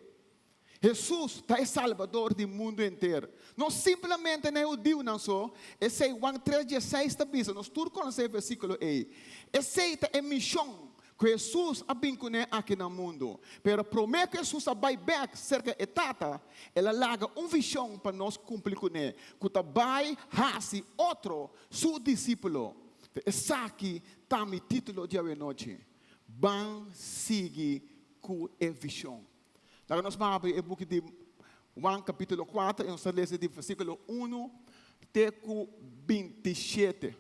Hesus ta e Salbador di mundu henter, no simplemente na e hudiunan so. Esei Juan tres dieseis ta bisa, nos tur konosé e versíkulo ei. Esei ta e mishon ku Hesus a bin kuné aki na mundu. Pero promé ku Hesus a bai bèk serka e Tata, el a laga un vishon pa nos kumpli kuné, ku ta bai hasi otro su disípulo. Esaki ta mi título di awenochi, Ban sigui ku e vishon. Laga nos ban habri e buki di Juan kapítulo kuater i nos ta lesa di versíkulo unu te ku bintishete.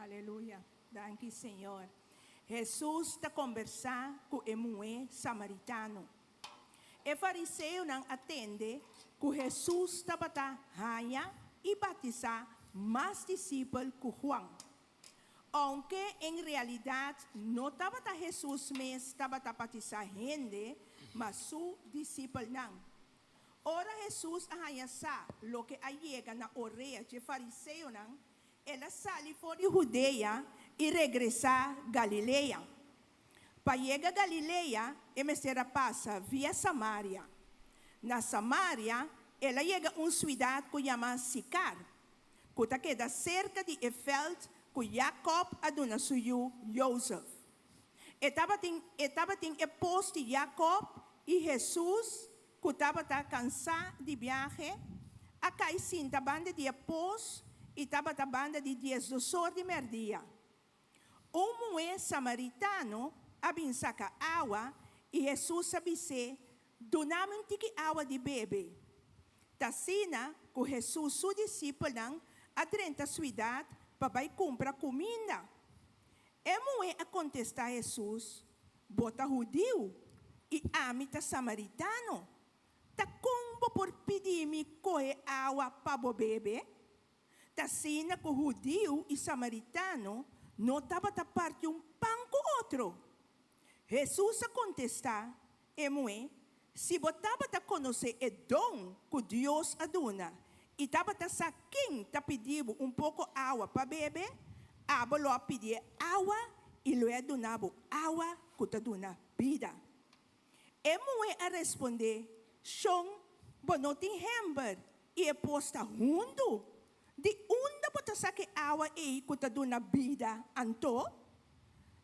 Aleluya. Danki, Señor. Hesus ta kombersá ku e muhé samaritano. E fariseonan a tende ku Hesus tabata haña i batisá mas disipel ku Juan. Ounke en realidat no tabata Hesus mes tabata batisá hende, ma su disipelnan. Ora Hesus a haña sa loke a yega na orea dje fariseonan, el a sali for di Hudea i regresá Galilea. Pa yega Galilea, e mester a pasa via Samaria. Na Samaria, el a yega un suidat ku yama Sikar, ku ta keda serka di e fèlt ku Yakòb a duna su yu Yosef. E tabatin e tabatin e pos di Yakòb i Hesus, ku tabata kansá di biahe, a. a kai sinta banda di e pos i tabata banda di diesdosor di mèrdia. Un muhé samaritano a bin saka awa i Hesus a bis'é, Duna mi un tiki awa di bebe. Ta asina ku Hesus su disipelnan a drenta suidat pa bai kumpra kuminda. E muhé a kontestá Hesus, Bo ta hudiu i ami ta samaritano. Ta kon bo por pidi mi kohe awa pa bo bebe? Ta asina ku hudiu i samaritano no tabata parti un pan ku otro. Hesus a kontestá e muhé, Si bo tabata konosé e don ku Dios a duna i tabata sa ken ta pidi bo un poko awa pa bebe, abo lo a pidié awa i lo e a duna bo awa ku ta duna bida. E muhé a respondé, Shon, bo no tin hember i e pos ta hundu. Di unda bo ta saka e awa ei ku ta duna bida anto?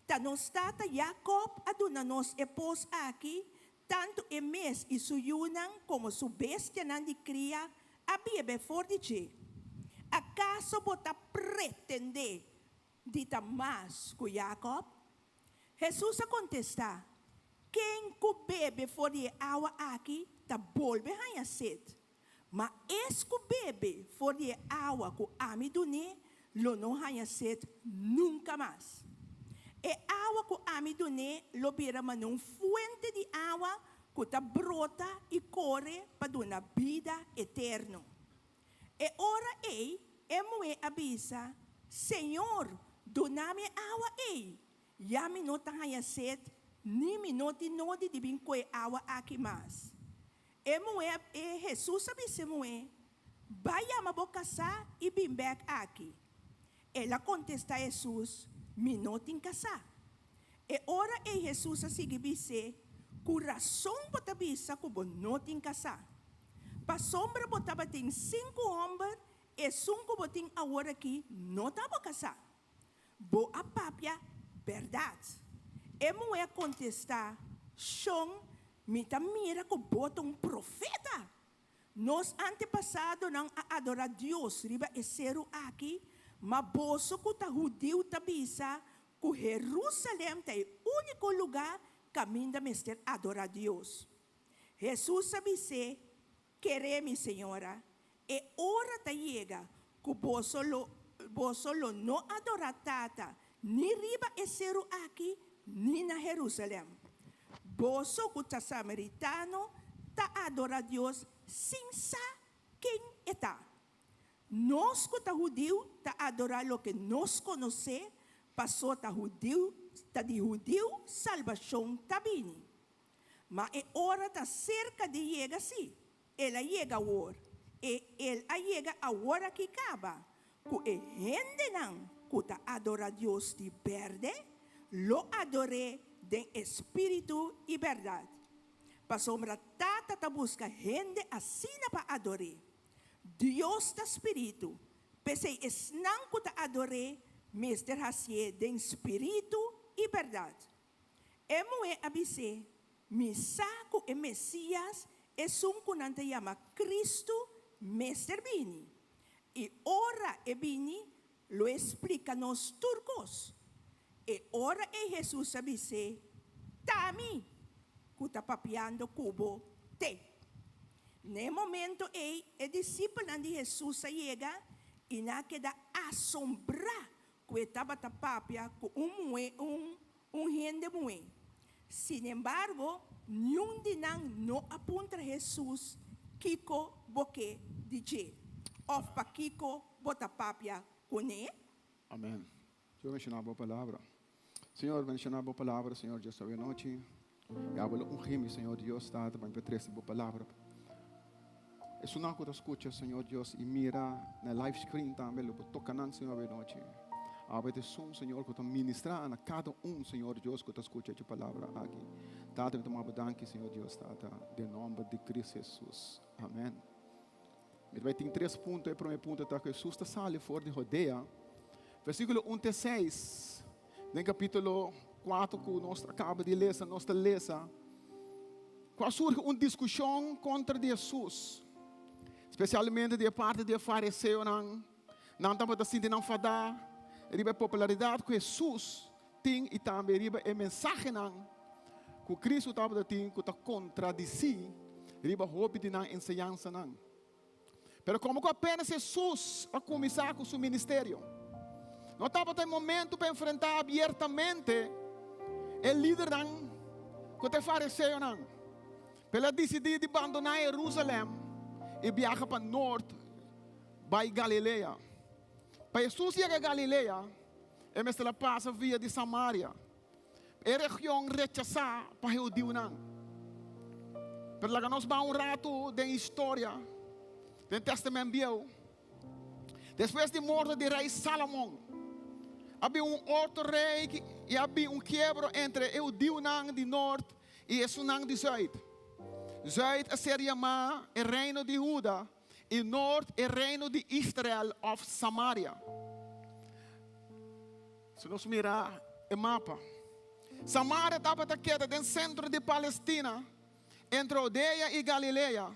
Ta nos tata Jakòb a duna nos e pos aki, tantu e mes i su yunan komo su bestianan di kria a bebe for di dje. Akaso bo ta pretendé di ta mas ku Jakòb? Hesus a kontestá, Ken ku bebe for di e awa aki ta bolbe haña set, ma es ku bebe for di e awa ku ami dun'é lo no haña set nunka mas. E awa ku ami dun'é lo bira manera un fuente di awa ku ta brota i kore pa duna bida eterno. E ora ei e muhé a bisa, Señor, duna mi e awa ei, ya mi no ta haña set ni mi no tin nodi di bin koe awa aki mas. E muhé a e Hesus a bisa e muhé, Bai yama bo kasá i bin bèk aki. El a kontestá Hesus, Mi no tin kasá. E ora ei Hesus a sigui bis'é, Ku rason bo ta bisa ku bo no tin kasá. Pasobra bo tabatin sinku hòmber, esun ku bo tin aworakí no ta bo kasá. Bo a papia bèrdat. E muhé a kontestá, Shon, mi ta mira ku bo ta un profeta. Nos antepasadonan a adorá Dios riba e seru aki, ma boso ku ta hudiu ta bisa ku Herúsalèm ta e úniko lugá kaminda mester adorá Dios. Hesus a bis'é, Keré mi, señora, e ora ta yega ku boso lo boso lo no adorá Tata ni riba e seru aki ni na Herúsalèm. Boso ku ta samaritano ta adorá Dios sin sa ken e ta. Nos ku ta hudiu ta adorá loke nos konosé, pasó ta hudiu ta di hudiu salbashon ta bini. Ma e ora ta serka di yega, sí, el a yega awor, e el a yega awor aki kaba, ku e hendenan ku ta adorá Dios di bèrdè lo ador'é den espíritu i bèrdat. Pasobra Tata ta buska hende asina pa ador'é. Dios ta spiritu, p'esei esnan ku ta ador'é mester hasié den spiritu i bèrdat. E muhé a bis'é, Mi sa ku e Mesías, esun ku nan ta yama Kristu, mester bini. I ora e bini, lo e splika nos tur kos. E ora ei Hesus a bis'é, Ta mi ku ta papiando ku bo te. Na e momento ei e disipelnan di Hesus a yega i nan a keda asombrá ku e tabata papia ku un muhé, un un hende muhé. Sinembargo, niun di nan no a puntra Hesus, Kiko bo ke di dje? Òf pakiko bo ta papia kuné? Amen. Señor bendiciona bo palabra. Señor bendiciona bo palabra Señor Dios awe nochi. Y abo lo ungi mi Señor Dios Tata pa mi por trece bo palabra. Esunnan ku ta skucha, Señor Dios, i mira na e live screen tambe, lo bo toka nan, Señor, awe nochi. Awe ta esun, Señor, ku ta ministrá na kada un, Señor Dios, ku ta skucha e palabra aki. Tata, mi ta manda bo danki, Señor Dios, Tata, den nomber di Cristo Jesus. Amen. Mi ta bai tin tres punto. E prome punto ta ku Jesus ta sali for di Judea. Versíkulo un te seis. Den kapítulo 4 ku nos a kaba di lesa, nos ta lesa ku a surgi un diskushon kontra di Hesus. Spesialmente di e parti di e fariseonan. Nan tabata sinti nan fadá riba e popularidat ku Hesus tin i tambe riba e mensahenan ku Kristu tabata tin ku ta kontradisí riba hopi di nan enseñansanan. Pero komo ku apenas Hesus a kuminsá ku su ministerio, no tabata e momentu pa enfrentá abiertamente e lidernan ku ta e fariseonan. El a disidí di bandoná Herusalèm i biaha pa nort bai Galilea. Pa Hesus yega Galilea, e mester a pasa via di Samaria, e region rechasá pa hudiunan. Pero laga nos bai un ratu den historia den Tèstamènt Bieu. Despues di morto di rei Salomon, a bin un otro rei i a bin un kiebro entre e hudiunan di nort i esunnan di zùit. Zùit a ser yamá e reino di Huda i nort e reino di Israel òf Samaria. Si nos mira e mapa, Samaria tabata keda den sentro di Palestina, entre Hudea i Galilea.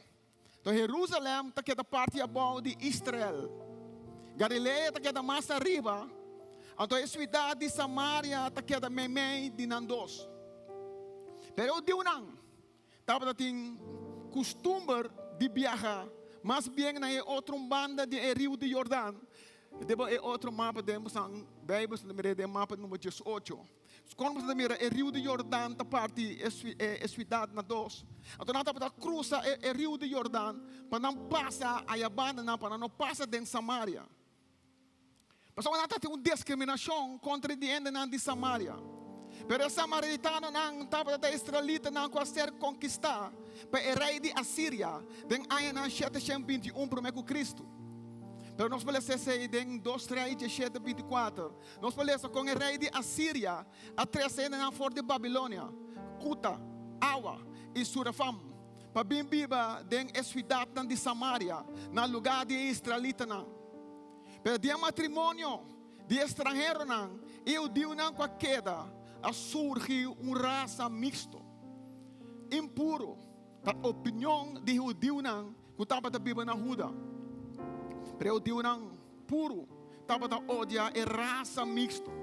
To Herusalèm ta keda parti abou di Israel. Galilea ta keda mas ariba, anto e siudat di Samaria ta keda meimei di nan dos. Pero e hudiunan tabata tin kustumber di biaha mas bien na e otro banda di e riu di Jordan. Deba e otro mapa den bosan Bijbel, ta mira den mapa number diesocho. Kon bo ta mira e riu di Jordan ta parti e siudat na dos? Anto nan tabata krusa e riu di Jordan pa nan pasa aya bandanan, pa nan no pasa den Samaria. Pasobra nan tabatin un diskriminashon kontra di hendenan di Samaria. Pero e samaritanonan tabata ta israelitanan ku a ser konkistá pa e rei di Asiria den añanan 721 promé ku Kristu. Pero nos por lesa esei den Dos Rei diesshete bintikuater. Nos por lesa kon e rei di Asiria a trese hendenan for di Babilonia, Kuta, Awa i Surafam pa bin biba den e siudatnan di Samaria na lugá di e israelitanan. Pero di e matrimonio di e stranheronan i e hudiunan ku a keda a surgi un rasa miksto, impuru, ta opinion di e hudiunan ku tabata biba na Huda. Pero e hudiunan puru tabata odia e rasa mixto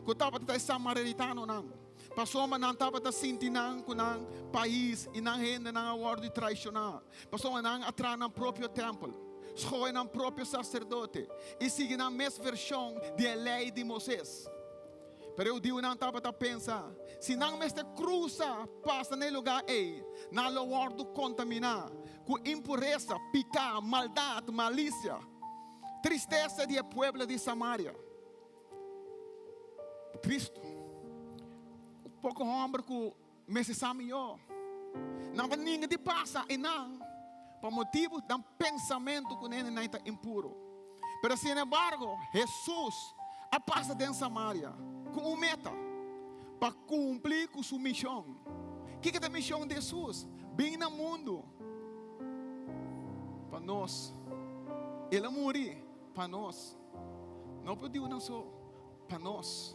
ku tabata ta e samaritanonan, pasobra nan tabata sinti nan ku nan pais i nan hendenan a wòrdu traishoná, pasobra nan a traha nan propio tèmpel, skohe nan propio saserdote i sigui nan mes vershon di e Lei di Moises. Pero e hudiunan tabata pensa, si nan mester krusa pasa na e lugá ei, nan lo wòrdu kontaminá ku impuresa, piká, maldat, malisia. Tristesa di e pueblo di Samaria. Tristu. Poko homber ku mester sa mihó. Nan ta ninga di pasa einan pa motibu nan pensamentu ku nan ta impuro. Pero sin embargo, Hesus a pasa den Samaria ku un meta, pa kumpli ku su mishon. Kiko ta e mishon di Hesus? Bin na mundu. Pa nos. El a muri pa nos. No pa diunan so, pa nos.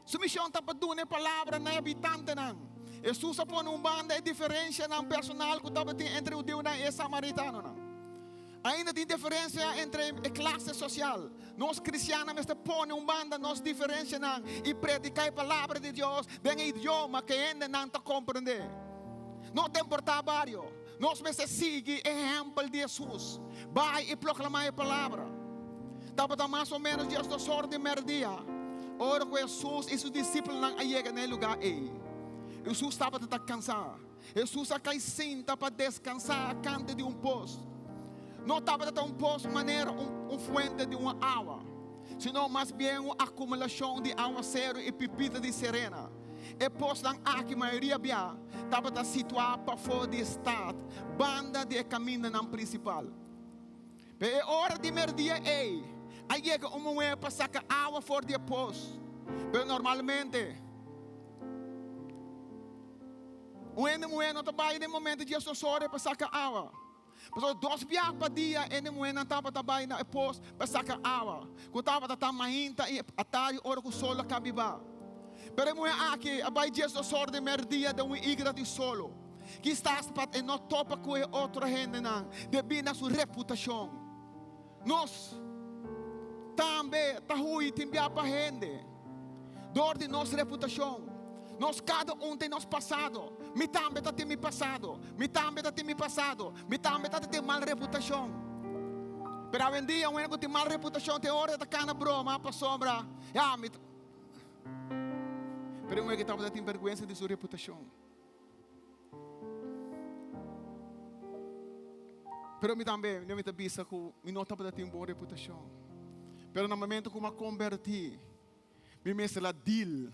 Su mishon ta pa duna e palabra na e habitantenan. Hesus a pone un banda e diferensianan personal ku tabatin entre hudiunan i e samaritanonan. Ainda tin diferensia entre e klase sosial. Nos kristiannan mester pone un banda nos diferensianan i prediká e Palabra di Dios den e idioma ku e hendenan ta komprendé. No ta importá bario, nos mester sigui e ehèmpel di Hesus, bai i proklamá e Palabra. Tabata mas o ménos diesdos or di mèrdia ora ku Hesus i su disipelnan a yega na e lugá ei. Hesus tabata ta kansá. Hesus a kai sinta pa deskansá kante di un pos. No tabata ta un pos manera un fuente di un awa, sino mas bien un akumulashon di awaseru i pipita di serena. E posnan aki mayoria bia tabata situá pafó di e stat, banda di e kamindanan prinsipal. Pe e ora di merdia ei, a yega un muhé pa saka awa for di e pos. Pero normalmente, Un hende muhé no ta bai den momento di esos ora pa saka awa. Pasobra dos biaha pa dia hende muhénan tabata bai na e pos pa saka awa, ku tabata ta mainta i atardi ora ku sol a kabiba. Pero e muhé aki a bai diesdos ora di merdia den un igra di solo. Kisas pa e no topa ku e otro hendenan debí na su reputashon. Nos tambe ta hui tin bia pa hende dor di nos reputashon. Nos kada un tin nos pasado. Mi tambe ta tin mi pasado. Mi tambe ta tin mi pasado. Mi tambe ta tin mal reputashon. Pero awendia un hende ku tin mal reputashon tin ora e ta kana broma pasobra ya mi ta. Pero un hende ku tabata tin bèrgwensa di su reputashon. Pero mi tambe, mi ta bisa ku mi no tabata tin bon reputashon. Pero na momento ku mi a kombertí, mi mester a deal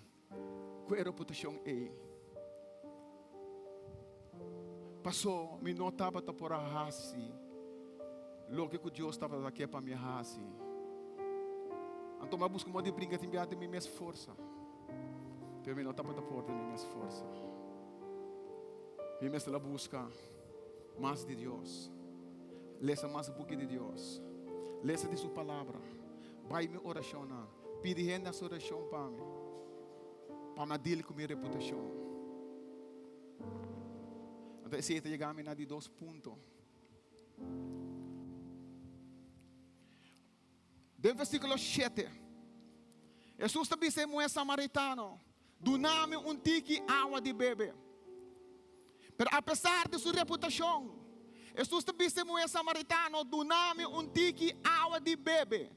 ku e reputashon ei. Paso mi no tabata por a hasi loke ku Dios tabata ke pa mi hasi. Anto mi a buska modo di bringa tin bia den mi mes forsa. Pero mi no tabata por den mi mes forsa. Mi mester a buska mas di Dios. Lesa mas buki di Dios. Lesa di su palabra. Bai mi orashonnan. Pidi hende hasi orashon pa mi. Pa mi a deal ku mi reputashon. Anto esei ta yega mi na di dos punto. Den versíkulo shete, Hesus ta bisa e muhé samaritano, Duna mi un tiki awa di bebe. Pero apesar di su reputashon, Hesus ta bisa e muhé samaritano, Duna mi un tiki awa di bebe.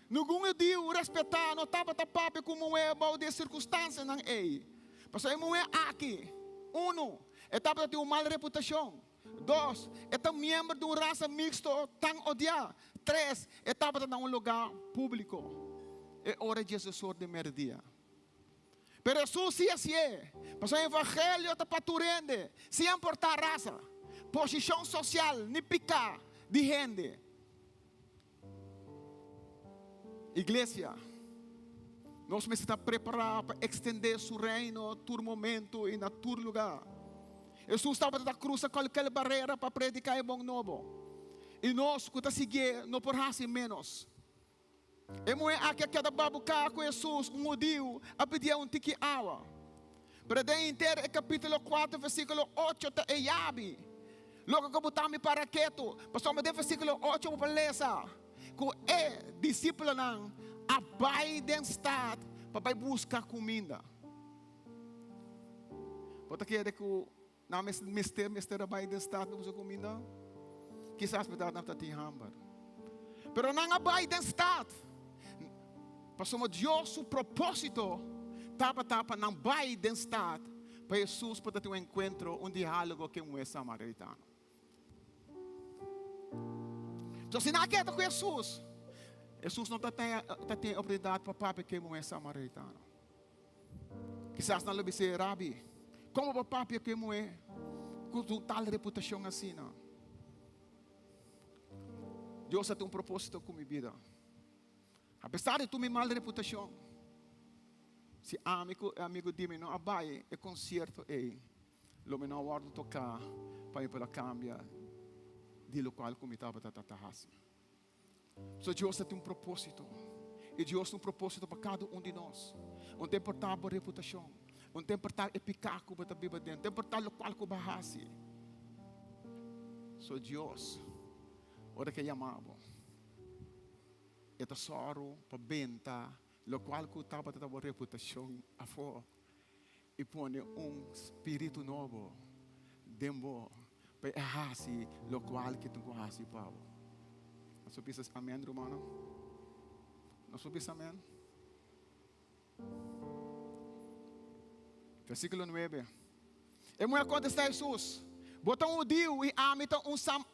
Ningun hudiu respetá no tabata papia ku muhé bou di e sirkunstansianan ei. Pasobra e muhé aki, unu, e tabata tin un mal reputashon. Dos, e ta miembro di un rasa mixto tan odiá. Tres, e tabata na un lugá públiko e ora diesdos di merdia. Pero Hesus sí hasié, pasobra e evangelio ta pa tur hende, sin importá rasa, posishon sosial ni piká di hende. Iglesia, nos mester ta prepará pa ekstendé Su reino tur momento i na tur lugá. Hesus tabata ta krusa kualker barera pa prediká e bon nobo, i nos ku ta siguié no por hasi ménos. E muhé aki a keda babuká ku Hesus, un hudiu, a pidié un tiki awa. Pero den henter e kapítulo kuater versíkulo ocho ta e yabi. Loke ku bo ta mi para ketu, pasobra den versíkulo ocho bo por lesa ku e disípulonan a bai den stat pa bai buska kuminda. Bo ta kere ku nan mester mester a bai den stat pa buska kuminda? Kisas bèrdat nan ta tin hamber. Pero nan a bai den stat pasobra Dios su propósito tabata pa nan bai den stat pa Hesus por ta tin un enkuentro, un diálogo ku e muhé samaritano. So si nan a keda ku Hesus, Hesus no ta tin e oportunidat pa papia ku e muhé samaritano. Kisas nan lo bis'é, Rabi, komo bo papia ku e muhé ku un tal reputashon asina? Dios a tin un propósito ku mi bida. Apesar di tur mi mal reputashon, si ami ku e amigu di mi no a bai e konsierto ei, lo mi no a wòrdu toká pa mi por a kambia di lokual ku mi tabata ta hasi. So Dios ta tin un propósito. I Dios tin un propósito pa kada un di nos. No ta importá bo reputashon, no ta importá e piká ku bo ta biba den, no ta importá lokual ku bo a hasi. So Dios, ora ku e yama bo, e ta sòru pa benta lokual ku tabata ta bo reputashon afó i pone un spiritu nobo den bo pa e hasi lokual ku e tin ku hasi pa bo. Nos por bisa amen, rumannan? Nos por bisa amen? Versíkulo nuebe. E muhé a kontestá Hesus, Bo ta un hudiu i ami ta un sam,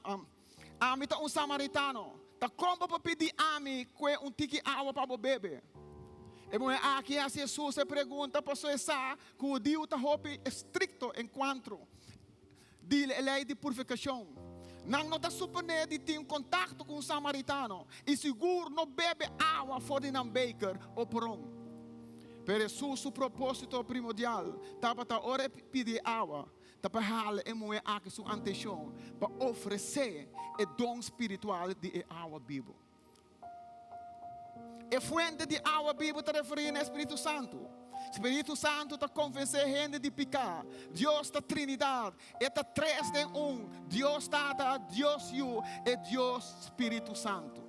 ami ta un samaritano. Ta kon bo por pidi ami kue un tiki awa pa bo bebe? E muhé aki a hasi Hesus e pregunta pasobra e sa ku hudiu ta hopi estrikto enkuantro di e lei di purifikashon. Nan no ta suponé di tin kontakto ku un samaritano i sigur no bebe awa for di nan beker o poron. Pero Hesus su propósito primordial tabata ora e pidi e awa, ta pa hala e muhé aki su antenshon pa ofresé e don spiritual di e awa bibu. E fuente di awa bibu ta referí na e spiritu santu. Spiritu Santu ta konvensé hende di piká. Dios ta Trinidat, E ta tres den un, Dios Tata, Dios Yu e Dios Spiritu Santu.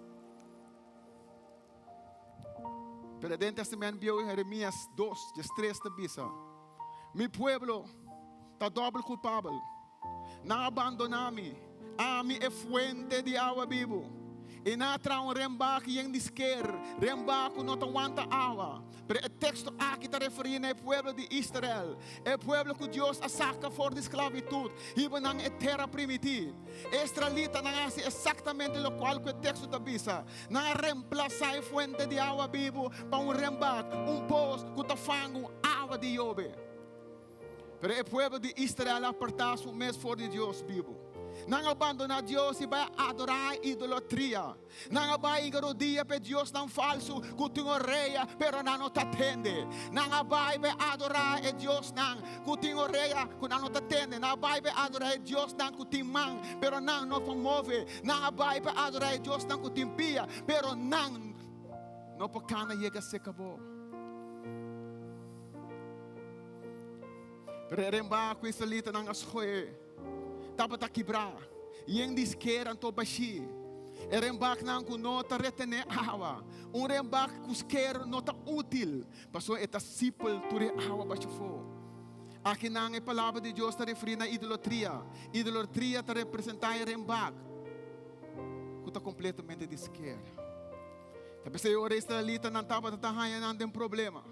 Pero den Testament Bieu Jeremias dos, diestres ta bisa, Mi pueblo ta dòbel kulpabel. Nan a bandoná mi, ami e fuente di awa bibu, i nan a traha un rembak yen di sker, rembak ku no ta wanta awa. Pero e teksto aki ta referí na e pueblo di Israel, e pueblo ku Dios a saka for di sklavitut hiba nan e Tera Primití. E israelitanan a hasi eksaktamente lokual ku e teksto ta bisa. Nan a remplasá e fuente di awa bibu pa un rembak, un pos ku ta fangu awa di yobe. Pero e pueblo di Israel a apartá su mes for di Dios bibu. Nan a bandoná Dios i bai a adorá idolatria. Nan a bai hinka rodia pa e diosnan falsu ku tin orea, pero nan no ta tende. Nan a bai bai adorá e diosnan ku tin orea, ku nan no ta tende. Nan a bai bai adorá e diosnan ku tin man, pero nan no por move. Nan a bai pa adorá e diosnan ku tin pia, pero nan no por kana yega serka bo. Pero e rembá ku israelitanan a skohe tabata kibrá, yen di sker anto bashí. E rembaknan ku no ta retené awa, un rembak ku sker no ta útil, pasobra e ta sipel tur e awa basha afó. Akinan e Palabra di Dios ta referí na idolatria. Idolatria ta representá e rembak ku ta kompletamente di sker. Ta p'esei ora e israelitanan tabata ta haña nan den problema.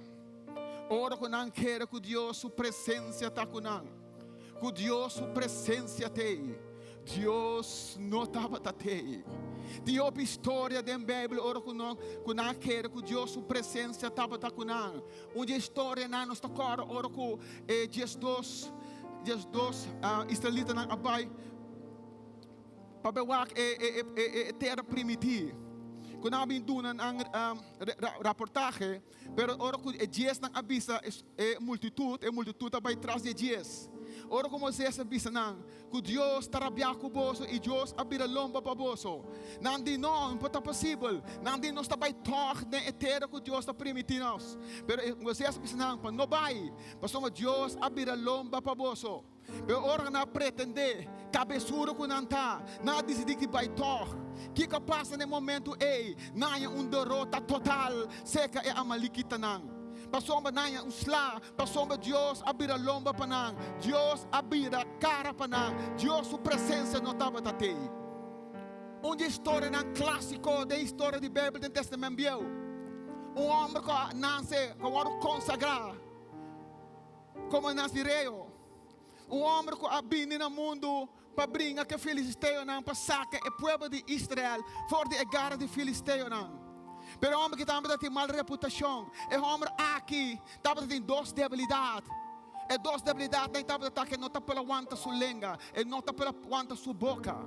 Ora ku nan kere ku Dios su presensia ta ku nan, ku Dios su presensia t'ei, Dios no tabata t'ei. Tin hopi historia den Beibel ora ku nan ku nan a kere ku Dios su presensia tabata ku nan. Un di e historianan nos ta kòrda ora ku e diesdos diesdos israelitanan a bai Pa be wak e tera primití ku nan a bin duna nan raportahe, pero ora ku e diesnan a bisa e multitut, e multitut a bai tras di e dies. Ora ku Moisés a bisa nan ku Dios ta rabiá ku boso i Dios a bira lomba pa boso, nan di, No, no por ta posibel. Nan di, Nos ta bai tòg den e tera ku Dios ta primití nos. Pero Moisés a bisa nan pa no bai, pasobra Dios a bira lomba pa boso. Pero ora nan a pretendé kabesuro ku nan ta, nan a disidí di bai tòg. Kiko a pasa na e momentu ei? Nan haña un derota total serka e amalikitanan. Pasobra nan haña un sla, pasobra Dios a bira lomba pa nan, Dios a bira kara pa nan, Dios su presensia no tabata t'ei. Un di e storianan klásiko den historia di Beibel den Tèstamènt Bieu, un hòmber ku a nase, ku a wòrdu konsagrá, Komo nazireo, un hòmber ku a bini na mundu pa bringa ku e filisteonan pa saka e pueblo di Israel for di e gara di filisteonan. Pero e hòmber aki tabata tin mal reputashon. E hòmber aki tabata tin dos debilidat. E dos debilidatnan tabata ta ku e no ta por a wanta su lenga, e no ta por a wanta su boka.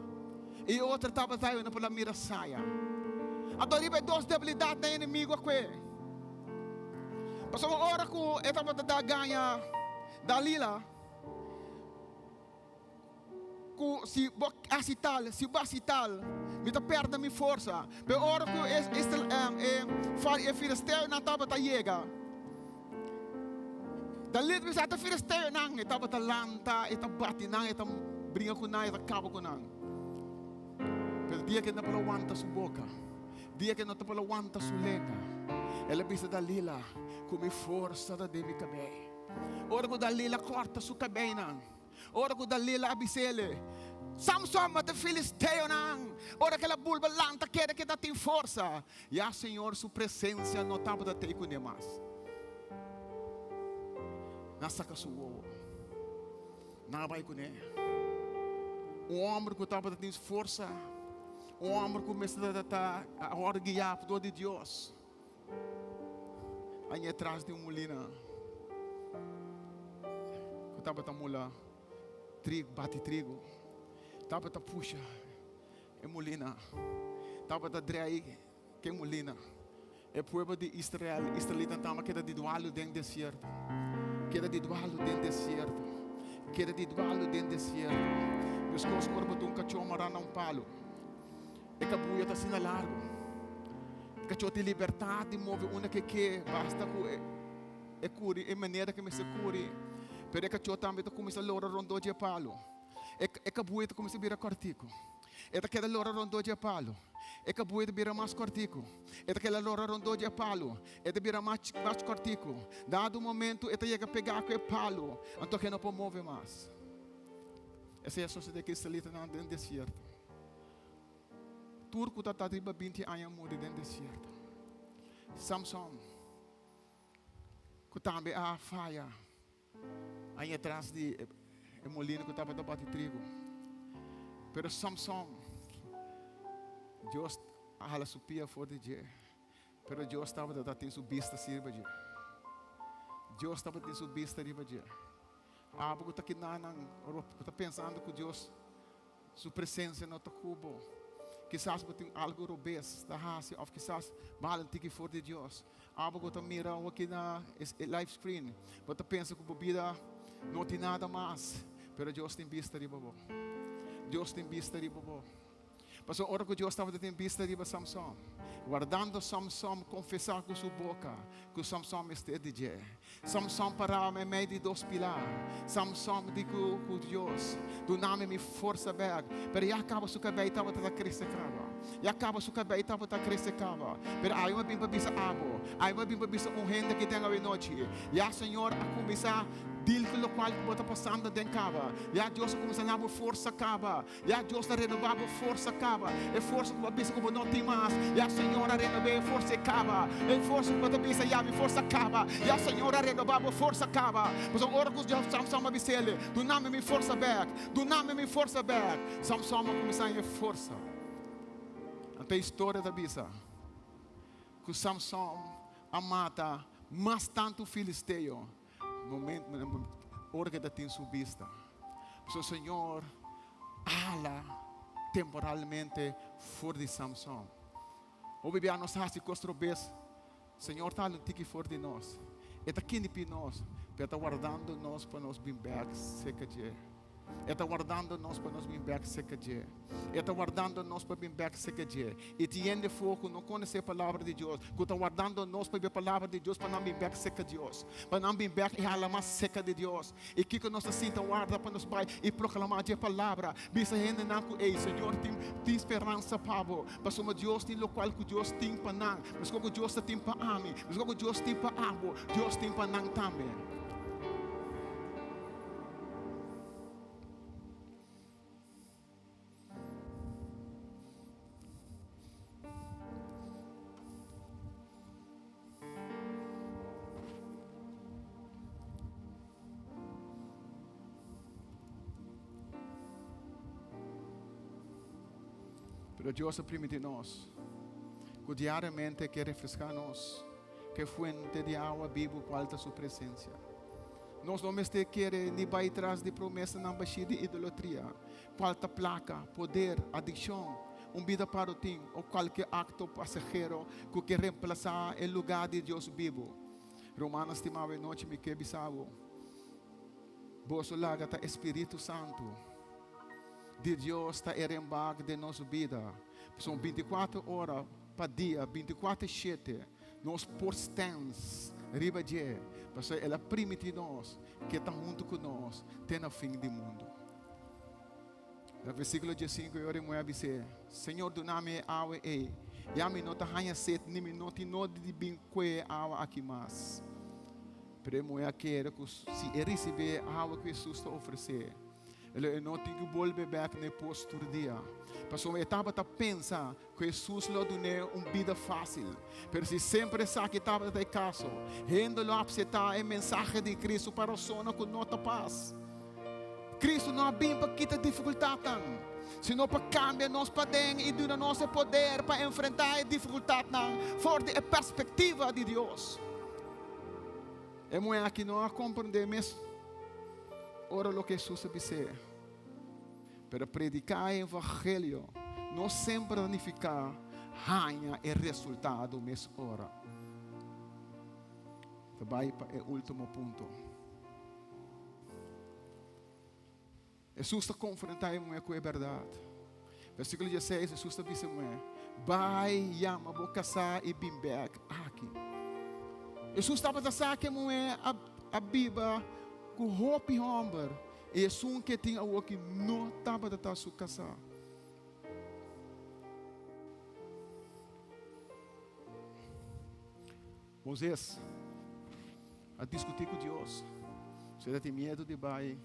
I e otro tabata e no por a mira saya. Anto riba e dos debilidatnan e enemigu a kue. Pasobra ora ku e tabata ta gaña Dalila, ku si bo hasi tal, si bo hasi tal, mi ta pèrdè mi forsa. Pero ora ku e e filisteonan tabata yega, Dalila ta bisa, Ata filisteonan! E tabata lanta, e ta bati nan, e ta bringa ku nan, e ta kaba ku nan. Pero dia ku e no por a wanta su boka, Dia ke no ta por a wanta su lenga, el a bisa Dalila, Ku mi forsa ta den mi kabei. Ora ku Dalila kòrta su kabeinan, ora ku Dalila a bis'el, Samson, mata e filisteonan! Ora ku el a bulba lanta keda ke ta tin forsa, ya Señor su presensia no tabata tei kuné mas. Nan a saka su wowo, nan a bai kuné. Un hòmber ku tabata tin forsa. Un hòmber ku mester ta a wòrdu guiá dor di Dios a ña tras di un mulina ku tabata mula trigo, bati trigo. Tabata pusha e mulina, tabata drei ke mulina. E pueblo di Israel, israelitanan tamba keda di dualu den desierto. Keda di dualu den desierto. Keda di dualu den desierto. Meskos ora bo ta un kachó mará na un palu. E kabuya ta asina largu. E kachó tin libertat di move unda ke ke, basta ku e. e kuri e manera ku e mester kuri, pero e kachó tambe ta kuminsá lora rondó dje palu. E e kabuya ta kuminsá bira kòrtiku. E ta keda lora rondó dje palu. E kabuya ta bira mas kòrtiku. E ta keda lora rondó dje palu. E ta bira mas mas kòrtiku. Dado momentu e ta yega pegá ku e palu, anto e no por move mas. Esei a sosodé ku e israelitanan den desierto. Tur ku ta ta riba binti aña a muri den desierto. Samson, ku tambe a faya aña tras di e molino ku tabata bati trigo. Pero Samson, Dios a hala su pia for di dje. Pero Dios tabata ta tin su bista si riba dje. Dios tabata tin su bista riba dje. Abo ku ta kinanan, ora bo ta pensando ku Dios Su presencia no ta cu bo. Kisas bo tin algo robes ta haci of kisas bo hala un tiki for di Dios. Abo cu ta mira awor aki na e live screen, bo ta pensa cu bo bida no tin nada mas, pero Dios tin bista riba bo. Dios tin bista riba bo. Pasobra ora cu Dios tabata tin bista riba Samson, wardando Samson confesa cu su boca cu Samson mester di dje. Samson pará meimei di dos pilar. Samson di ku ku Dios, Dunami mi forsa bèk. Pero ya kaba su kabei tabata ta krese kaba. Ya kaba su kabei tabata krese kaba. Pero awe mi a bin pa bisa abo, awe mi a bin pa bisa un hende aki den awenochi, ya Señor a kuminsá dil ku lokual ku bo ta pasando den kaba. Ya Dios a kuminsá na bo forsa kaba. Ya Dios ta renobá bo forsa kaba. E forsa ku bo a bisa ku bo no tin mas, ya Señor a renob'é e forsa e kaba. E forsa ku bo ta bisa, ya mi forsa kaba, ya Señor a renobá bo forsa kaba. Pasobra ora ku Samson a bis'el, Dunami mi forsa bèk, dunami mi forsa bèk, Samson a kuminsá haña forsa. Anto e historia ta bisa ku Samson a mata mas tantu filisteo Momento ora ke ta tin su bista. Pasobra Señor hala temporalmente for di Samson. Hopi bia nos hasi kos robes, Señor ta hala un tiki for di nos. E ta kinipi nos, pero e ta wardando nos pa nos bin bek serka dje. E ta wardando nos pa nos bin bek serka dje. E ta wardando nos pa bin bek serka dje. I tin hende for ku no konosé e Palabra di Dios, ku ta wardando nos pa e Palabra di Dios pa nan bin bek serka Dios, pa nan bin bek i hala mas serka di Dios. I kiko nos ta sinta warda pa nos bai i proklamá dje Palabra? Bisa hendenan ku, Ey, Señor tin tin speransa pa bo, pasobra Dios tin lokual ku Dios tin pa nan, meskos ku Dios ta tin pa ami, meskos ku Dios tin pa abo, Dios tin pa nan tambe. Pero Dios a primiti nos ku diariamente ke refreská nos ku e fuente di awa bibu kual ta su presensia. Nos no mester kere ni bai tras di promesanan bashí di idolatria, kual ta plaka, poder, adikshon, un bida parotin o kualke akto pasahero ku ke remplasá e lugá di Dios bibu. Rumannan stimá, awe nochi mi ke bisa bo, boso laga ta e Spiritu Santu di Dios ta e rembak den nos bida. Pasobra bintikuater ora pa dia, bintikuater shete, Nos por stens riba dje, pasobra el a primiti nos ke ta huntu ku nos te na fin di mundu. Na versíkulo diesinku e ora e muhé a bis'é, Señor, duna mi e awa ei, ya mi no ta haña set ni mi no tin nodi di bin kue e awa aki mas. Pero e muhé a kere ku si e risibí e awa ku Hesus ta ofresé, lo e no tin ku bolbe bèk na e pos tur dia, pasobra e tabata pensa Ku Hesus lo dun'é un bida fásil. Pero si semper esaki tabata e kaso, hende lo apseptá e mensahe di Kristu pa rasonnan ku no ta pas. Kristu no a bin pa kita difikultatnan, sino pa kambia nos paden i duna nos e poder pa enfrentá e difikultatnan for di e perspektiva di Dios. E muhé aki no a komprendé mes ora loke Hesus a bis'é. Pero prediká e evangelio no semper ta nifiká haña e resultado mes ora. Ta bai pa e último punto. Hesus ta konfrontá e muhé ku e bèrdat. Versíkulo dieseis, Hesus ta bisa e muhé, Bai yama bo kasá i bin bèk aki. Hesus tabata sa ku e muhé a biba ku hopi hòmber i esun ku e tin awoki no tabata ta su kasá. Moises a diskutí ku Dios. Su ta tin miedu di bai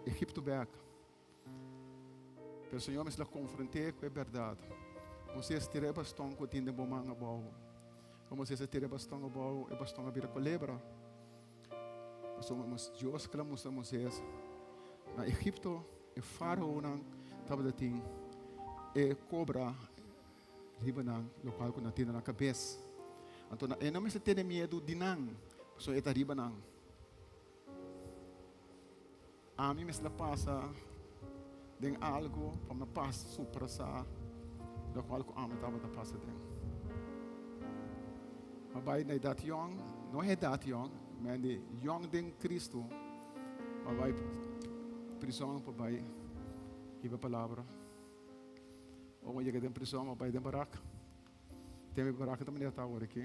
Egipto bèk. Pero Señor mester a konfront'é ku e bèrdat. Moises, tira e baston ku tin den bo man abou. Ora Moises a tira e baston abou, e baston a bira kolebra. Pasobra Dios kla mustra Moises, na Egipto e faraonan tabata tin e kobra riba nan, lokual ku nan tin na nan kabes. Anto e no mester tene miedu di nan, pasobra e ta riba nan. Ami mester a pasa den algu pa mi pas suprasá lokual ku ami tabata pasa den. Mi a bai na edat yòn, no edat yòn, mi di yòn den Kristu, mi a bai prizòn pa bai hiba palabra. Ora mi yega den prizòn, mi a bai den barak. Den mi barak ta manera ta awor aki.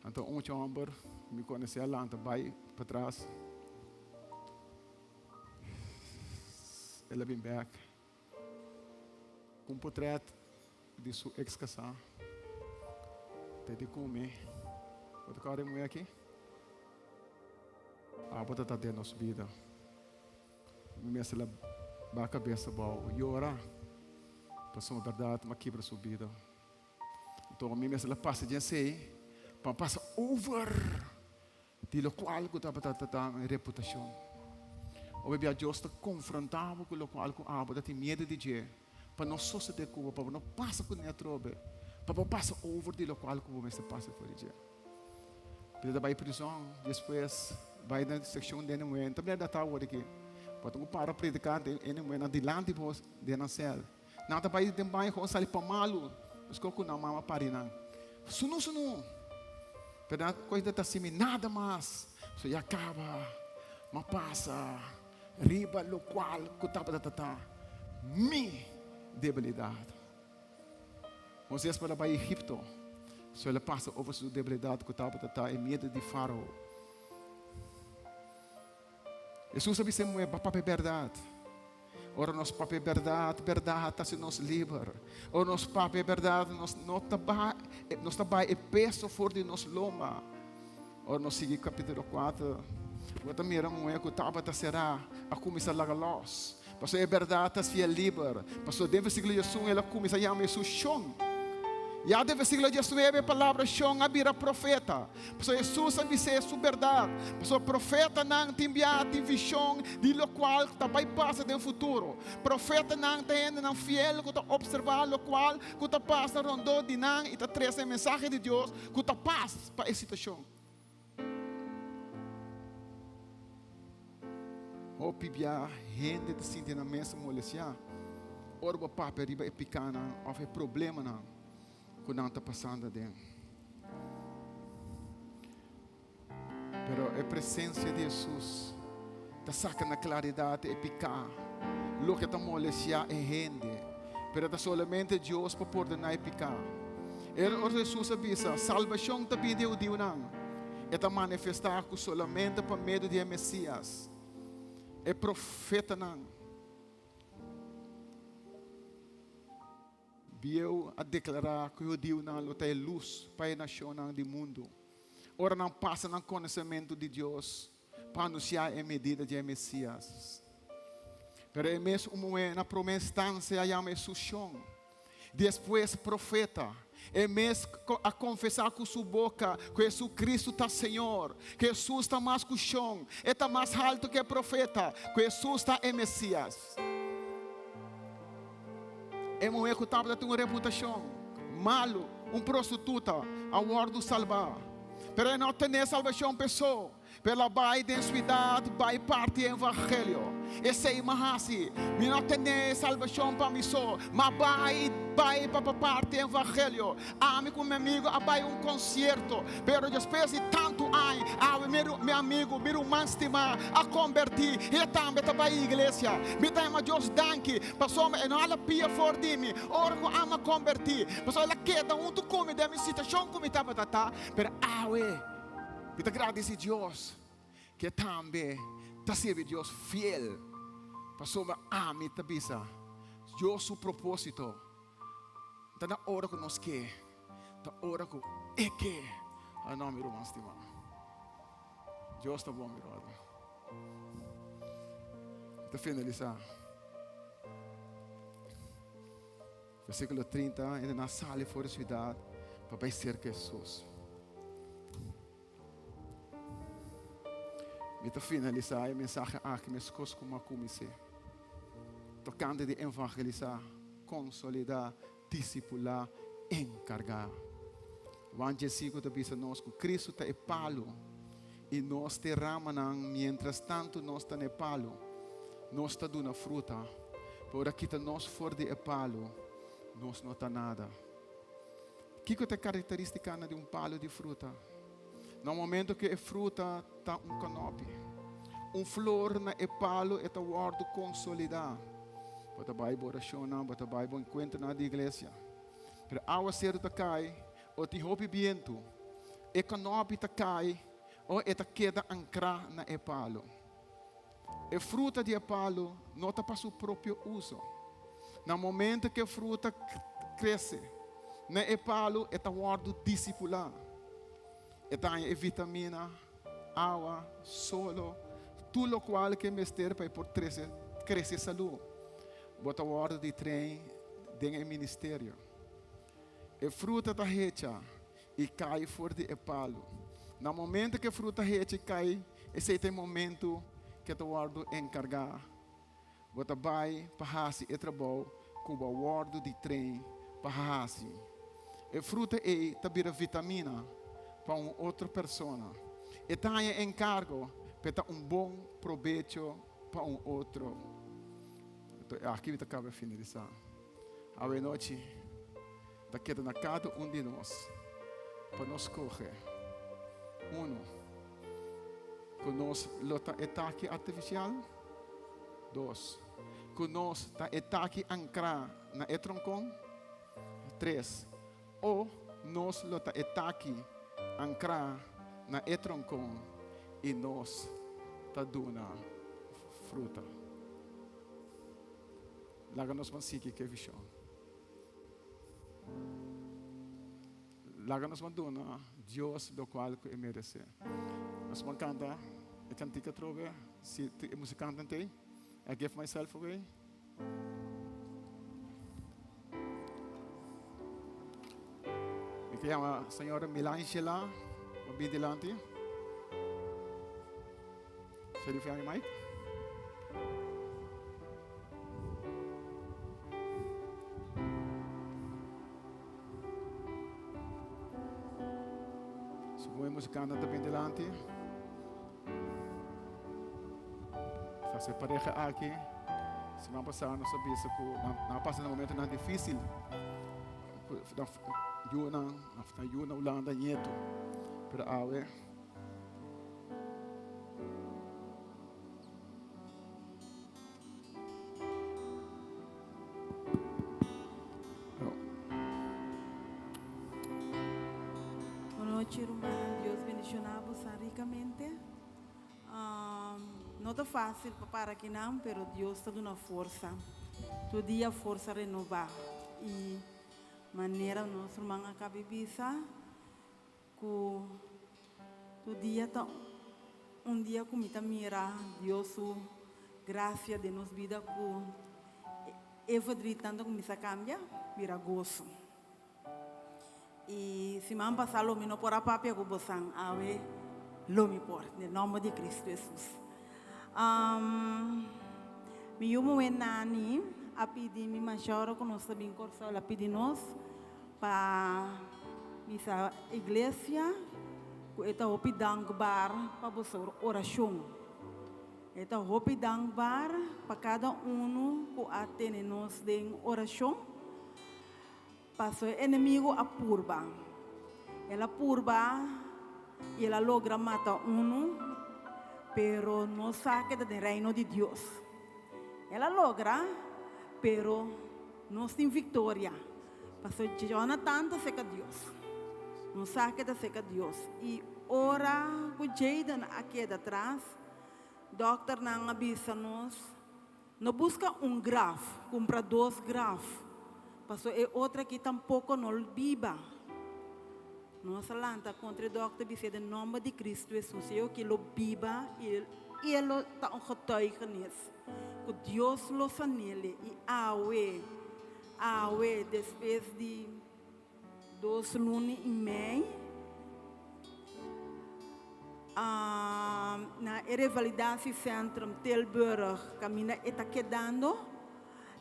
Anto un homber mi conoce a lanta bay patras. El a bin bek cu un potret di su ex casa. Ta di cu mi, Bo ta corda e muher aki? Abo ta ta den nos bida. Mi mester la baha cabes abao, yora, pasobra berdad mi a kibra su bida. Anto mi mester la pasa dje esei pa pasa over di lokual ku tabata ta mi reputashon. Hopi bia Dios ta konfrontá bo ku lokual ku abo ta tin miedu di dje pa no sosodé ku bo, pa bo no pasa kuné atrobe, pa bo pasa over di lokual ku bo mester pasa for di dje. P'e ta bai prizon, despues bai na sekshon di hende muhé. Ta bèrdat awor aki. Bo ta ku para prediká hende muhénan dilanti bo den nan sèl. Nan ta bai den baño con sali pa malu, mesco cu nan mama pari nan. Sunu sunu. Pero nan cosa ta simi nada mas. So ya caba, ma pasa riba locual cu tabata ta mi debilidad. Moises por a bai Egipto, so el a pasa over su debilidad cu tabata ta e miedo di Farao. Hesus a bisa e muhé, Bo papia bèrdat. Ora nos papia bèrdat, bèrdat ta hasi nos liber. Ora nos papia bèrdat, nos no ta baha, nos ta baha e peso for di nos lomba. Ora nos sigui kapítulo kuater, bo ta mira un muhé ku tabata será a kuminsá laga lòs. Pasobra e bèrdat ta hasié liber. Pasobra den versíkulo diesun el a kuminsá yama Hesus Shon. Ya den versíkulo diesnuebe e palabra Shon a bira profeta. Pasobra Hesus a bis'é su bèrdat. Pasobra profetanan tin bia tin vishon di lokual ku ta bai pasa den futuro. Profetanan ta hendenan fiel ku ta opservá lokual ku ta pasa rondó di nan i ta trese e mensahe di Dios ku ta pas pa e situashon. Hopi bia hende ta sinti nan mes molestiá ora bo papia riba e pikánan òf e problemanan ku nan ta pasando aden. Pero e presensia di Hesus ta saka na klaridat e piká, loke ta molestiá e hende. Pero ta solamente Dios por pordoná e piká. E ora Hesus a bisa, Salbashon ta bini di e hudiunan. E ta manifestá ku solamente pa medio di e Mesias, e profetanan. Bieu a deklará ku e hudiunan lo ta e lus pa e nashonnan di mundu ora nan pasa nan konosementu di Dios pa anunsiá e medida di e Mesias. Pero e mes un muhé na promé instansia a yama Hesus Shon, despues profeta. E mes a konfesá ku su boka ku Hesukristu ta Señor, ku Hesus ta mas ku Shon, e ta mas haltu ku e profeta, ku Hesus ta e Mesias. E muhé ku tabata tin un reputashon malu, un prostituta, a wòrdu salbá. Pero e no a tene salbashon p'e so. Pero el a bai den suidat bai parti e evangelio. Esei m'a hasi. Mi no a tene e salbashon pa mi so, m'a bai i bai pa pa parti e evangelio. Ami ku mi amigu a bai un konsierto, pero despues di tantu aña, awe mi mi amigu, mi ruman stimá, a kombertí i e tambe ta bai iglesia. Mi ta yama Dios danki pasobra e no hala pia for di mi ora ku ami a kombertí, pasobra el a keda huntu ku mi den mi situashon ku mi tabata ta. Pero awe mi ta gradisí Dios ku e tambe ta sirbi Dios fiel, pasobra ami ta bisa Dios su propósito ta na ora ku nos ke, ta ora ku e ke. Anò, mi ruman stimá. Dios ta bon, mi bròder. Mi ta finalisá. Versíkulo 30, Hende nan a sali for di siudat pa bai serka Hesus. Mi ta finalisá e mensahe aki meskos ku mi a kumins'é, tokante di evangelisá, konsolidá, disipulá, enkargá. Juan diesinku ta bisa nos ku Kristu ta e palu i nos ta e ramanan, miéntras tantu nos ta na e palu, nos ta duna fruta, pero ora kita nos for di e palu, nos no ta nada. Kiko ta e karakterístikanan di un palu di fruta? Na un momento ku e fruta ta un kanopi, un flor na e palu e ta wòrdu konsolidá. Bo ta bai bo orashonnan, bo ta bai bo enkuentronan di iglesia. Pero awaseru ta kai o tin hopi bientu, e kanopi ta kai o e ta keda ankrá na e palu. E fruta di e palu no ta pa su propio uso. Na momento ku e fruta krese na e palu e ta wòrdu disipulá. E ta haña e vitamina, awa, solo, tur lokual ku e mester pa e por trese krese salú. Bo ta wòrdu di train den e ministerio. E fruta ta hecha i kai for di e palu. Na momento ku e fruta hecha i kai, esei ta e momento ku e ta wòrdu enkargá. Bo ta bai pa hasi e trabou ku bo a wòrdu di train pa hasi. E fruta ei ta bira vitamina pa un otro persona. E ta haña enkargo pa e ta un bon probecho pa un otro. Anto aki mi ta kaba finalisá. Awe nochi ta keda na kada un di nos pa nos skohe uno ku nos lo ta e taki artifisial, dos ku nos ta e taki ankrá na e tronkon, tres o nos lo ta e taki ankrá na e tronkon i nos ta duna fruta. Laga nos ban sigui ku e vishon. Laga nos ban duna Dios lokual ku e meresé. Nos ban kanta e kantika atrobe, si e musikanten t'ei, I give myself away. Mi ta yama señora Milangela pa bin dilanti. Sheriff Yanni Mike. Supongo e muzikant ta bin dilanti. Sa e pareha aki, siman pasá nos a bisa ku nan a pasa na momentonan difísil. Nan yunan, nan yu na Hulanda ñetu. Pero awe. Bon nochi ruman, Dios bendiciona bosan ricamente. No ta facil pa para akinan, pero Dios ta duna forsa. Tur dia forsa renoba. Y manera nos ruman a cabi bisa, Ku tur dia ta un dia ku mi ta mira Dios su grasia den nos bida ku e verdriet nan ta kuminsá kambia bira goso. I siman pasá lo mi no por a papia ku bosan, awe lo mi por, den nòmber di Kristu Hesus. Mi yu muhé Nani a pidi mi masha ora ku nos ta bin Kòrsou, el a pidi nos. Pa bisa iglesia. ku e ta hopi dankbaar pa boso orashon. E ta hopi dankbaar pa kada unu ku a tene nos den orashon. Paso e enemigu a purba. El a purba i el a logra mata unu, pero nos sa ke ta den Reino di Dios. El a logra, pero nos tin viktoria. Paso Jonathan ta serka Dios. Nos sa ke ta serka Dios. I ora ku Jayden a keda tras, dòkternan a bisa nos, No buska un graf, kumpra dos graf, paso e otro aki tampoko no biba. Nos a lanta kontra e dòkter bis'é den nòmber di Kristu Hesus e oki lo biba i e lo ta un getuigenis ku Dios lo san'el i awe, awe despues di Dos luna i mei na e revalidatiecentrum Tilburg kaminda e ta kedando.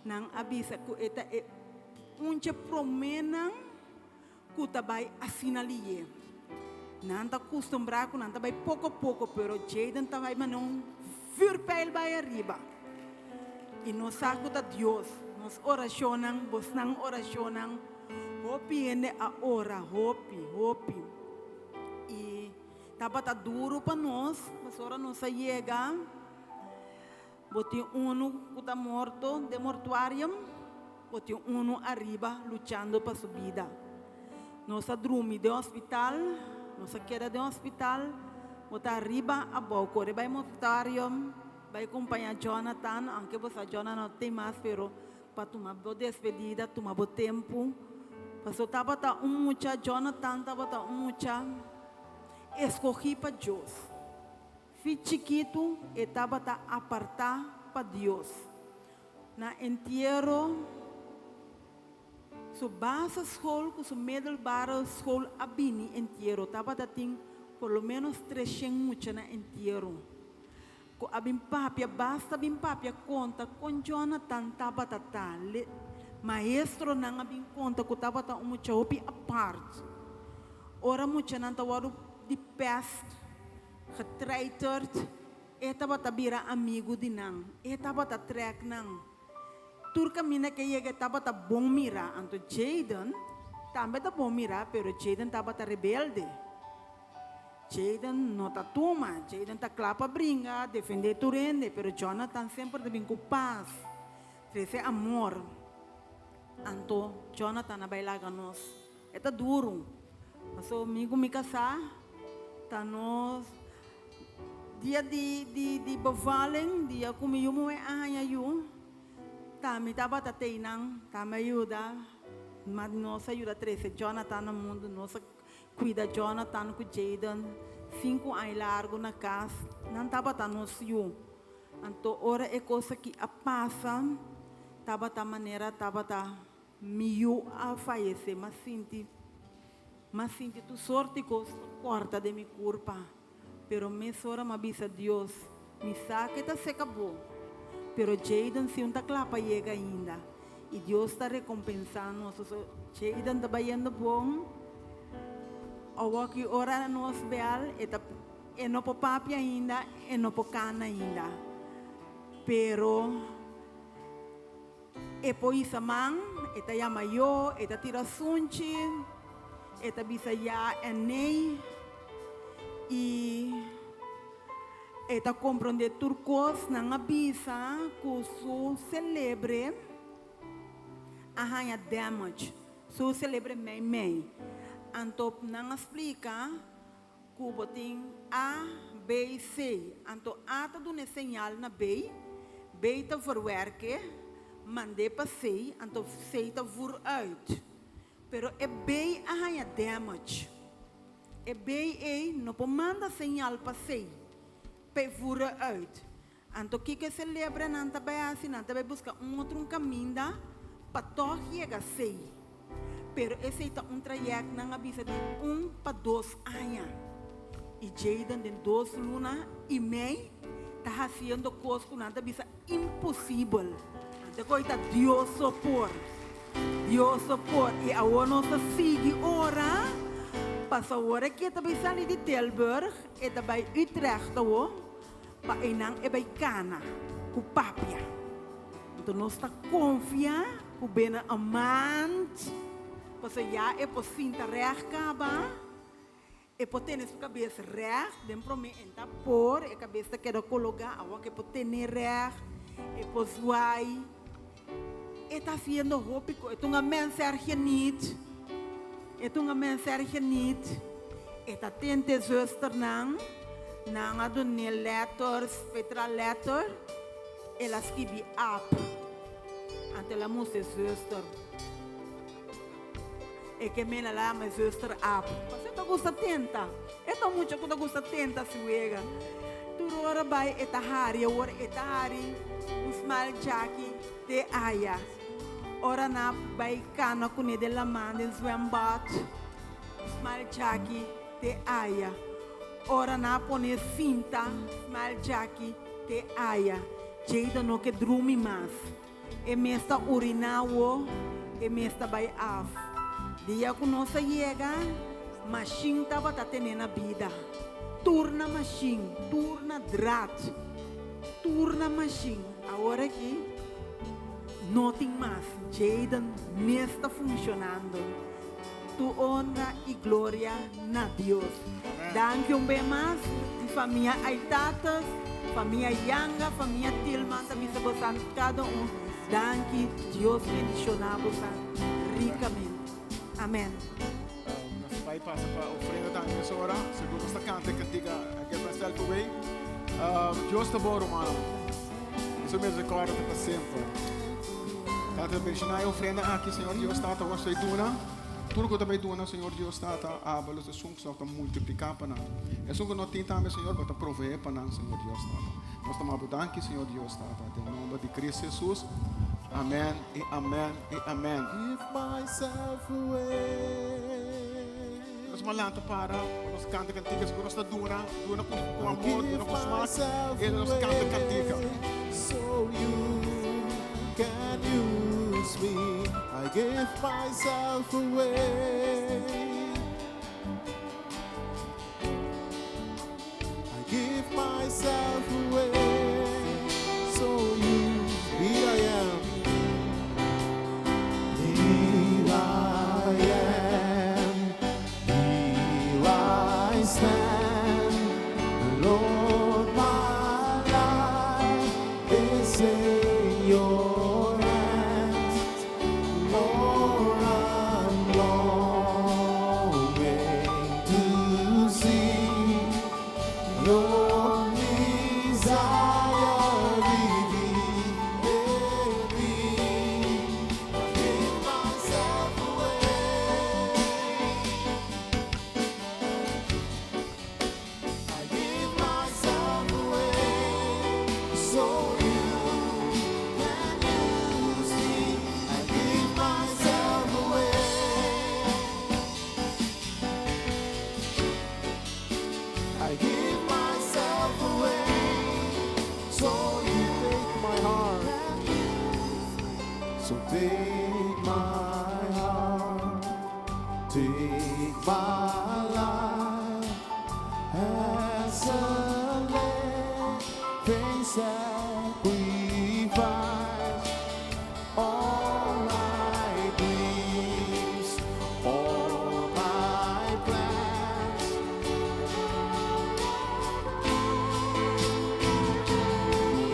Nan a bisa ku e ta e un dje proménan ku ta bai asina liye. Nan ta kustumbrá ku nan ta bai poko poko pero Jayden ta bai manera un vuurpijl bai ariba. I nos sa ku ta Dios. Nos orashonnan, bosnan orashonnan, hopi hende a ora, hopi, hopi. I tabata duru pa nos, pasobra nos a yega, bo tin unu ku ta morto den mortuarium, bo tin unu ariba luchando pa su bida. Nos a drumi den hospital, nos a keda den hospital, bo ta ariba abou, kore bai mortuarium. Bai kompañá Jonathan, aunke bo sa Jonathan no tin mas, pero pa tuma bo despedida, tuma bo tempu. Paso tabata un mucha, Jonathan tabata un mucha eskogí pa Dios. Fi chikitu e tabata apartá pa Dios. Na entiero, su basisschool ku su middelbare school a bini entiero. Tabata tin por lo menos treshen mucha na entiero. Ku a bin papia, basta bin papia konta kon Jonathan tabata ta. Le maestronan a bin konta ku tabata un mucha hopi apart. Ora muchanan ta wòrdu di pèst, getreiterd, e tabata bira amigu di nan, e tabata trèk nan. Tur kaminda ke yega e tabata bon mirá. Anto Jayden tambe ta bon mirá, pero Jayden tabata rebelde. Jayden no ta tuma, Jayden ta kla pa bringa, defendé tur hende, pero Jonathan semper ta bin ku pas, trese amor. Anto Jonathan a bai laga nos. E ta duru, paso mi ku mi kasá ta nos dia di di di bevalling, dia ku mi yu muhé a haña yu, ta mi tabata teinan, ta mi a yuda, ma nos a yuda trese Jonathan na mundu, nos a Cuida Jonathan cu Jayden cinco aña largo na cas, nan tabata nos yu. Anto ora e cos aki a pasa, tabata manera tabata mi yu a fayece. M'a sinti, m'a sinti tur sorti cos ta corta den mi curpa. Pero mesora m'a bisa Dios, mi sa ke ta seca bo, pero Jayden si un ta cla pa yega ainda. Y Dios ta recompensa nos. So Jayden ta bayendo bon. Awoki ora nos bel, e ta e no por papia ainda, e no por cana ainda. Pero e por hisa man, e ta yama yo, e ta tira sunchi, e ta bisa ya en nee. Y e ta comprende tur cos. Nan a bisa cu su celebre a haña damage, su celebre mei mei. Anto nan a splica cu bo tin A, B, C. Anto A ta duna e señal na B, B ta verwerke, mand'é pa C, anto C ta voer uit. Pero e B a haña damage. E B ei no por manda señal pa C, p'e voer uit. Anto kiko e celebrenan ta bai hasi? Nan ta bai buska un otro un kaminda pa tòg yega sei. Pero esei ta un trayèkt nan a bisa di un pa dos aña. I Jayden den dos luna i mei ta hasiendo kos ku nan ta bisa imposibel. Anto koe ta Dios so por. Dios so por. I awor nos ta sigui ora. Paso awor aki e ta bai sali di Tilburg, e ta bai Utrecht awo, pa einan e bai kana ku papia. Anto nos ta konfia ku binnen een maand, pasobra ya e por sinta règt kaba, e por tene su kabes règt, den promé e ta por, e kabes ta keda kologá, awor ku e por tene règt, e por zwai. E ta haciendo hopi co. E ta un mens erg niet. E ta un mens erg niet. E ta tente zusternan. Nan a dun'é letters, petra letter. El a skibi ap. Anto el a mustra e zuster. E ke meen el a yama e zuster ap. Pasobra e ta gusta tenta. E ta un mucha ku ta gusta tenta si wega. Tur ora bai e ta hari. Awor e ta hari un smal djaki te aya. Ora nan a bai kana kuné den laman den zwembad, un smal djaki te aya. Ora nan a pone sinta, smal djaki te aya. Jada no ke drumi mas. E mes ta uriná wo, e mes ta bai af. Dia ku nos a yega, mashin tabata tene na bida. Tur na mashin, tur na drat, tur na mashin. Awor aki no tin mas. Jayden mes ta funshonando. Tu honra i gloria na Dios. Danki un be mas di famia Aitates, famia Yanga, famia Tilman ta bisa bosan kada un danki. Dios bendiciona bosan ricamente. Amen. Nos ta bai pasa pa ofrenda tambe mesora. Segun nos ta canta e cantica I Give Myself Away. Dios ta bon rumannan. Y su misericordia ta pa semper. Tata bendiciona e ofrenda aki Señor Dios Tata nos ta duna. Tur ku ta bai duna Señor Dios Tata aba los esun ku ta multiplica pa nan. Esun ku no tin tambe Señor bo ta provee pa nan Señor Dios Tata. Nos ta maba bo danki Señor Dios Tata den nomber di Cristo Jesus. Amen y amen y amen. Give myself away. Nos ma lanta para pa nos canta cantica. Sigur nos ta duna, duna cu amor, duna cu smaak. E nos canta cantica. So you can use me. I give myself away. I give myself away. So you, here I am. Here I am. Here I stand. Lord, my life is in your hands. Lord, I'm longing to see your desire revealed in me. I give myself away. I give myself away so you can use me. I give myself away. I give myself away so you take my heart. So take my heart, take my life as a living sacrifice. All my dreams, all my plans.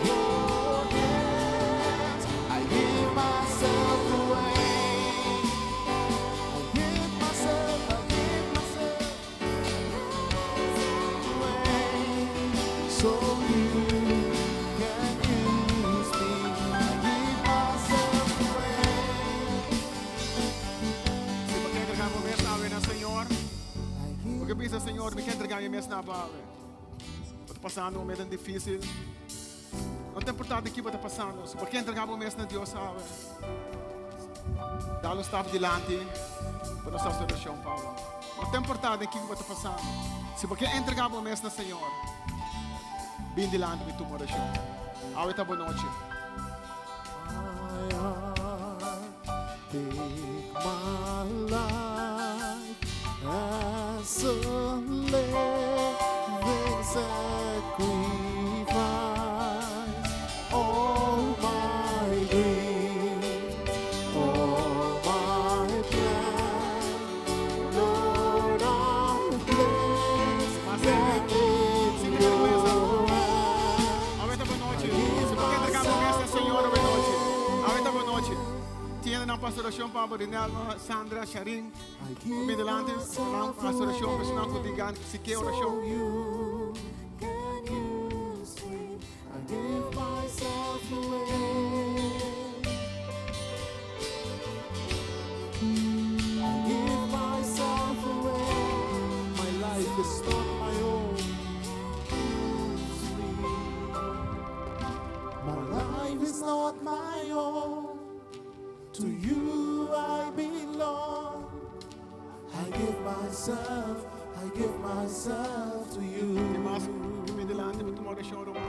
Your hands, I give myself away. I give myself, I give myself away. So you can use me. I give myself away. Si bo ke entregá bo mes awe na Señor, bo ke bisa Señor, mi ke entregá mi mes na bo awe. Bo ta pasando un momento difísil. No ta importá kiko bo ta pasando. Si bo ke entregá bo mes na Dios awe, dal un stap dilanti pa nos hasi orashon pa bo. No ta importá kiko bo ta pasando. Si bo ke entregá bo mes na Señor, bin dilanti pa tuma orashon. Awe ta bo nochi. My heart, take my life as As a living sacrifice. All my dreams, all my plans, Lord, I place them in your hands. Awe ta bon nochi. Si bo ke entregá bo mes na Señor awe nochi. Awe ta bon nochi. Tin nan pa orashon pa Rinaldo, Sandra, Sharin. Mi dilanti, nan pa orashon, personal ku diga si ke orashon. You can use me. I give myself away. I give myself away. My life is not my own. Use me. My life is not my own. To you I belong. I give myself, I give myself to you. Tin mas mi dilanti pa tuma orashon, ruman.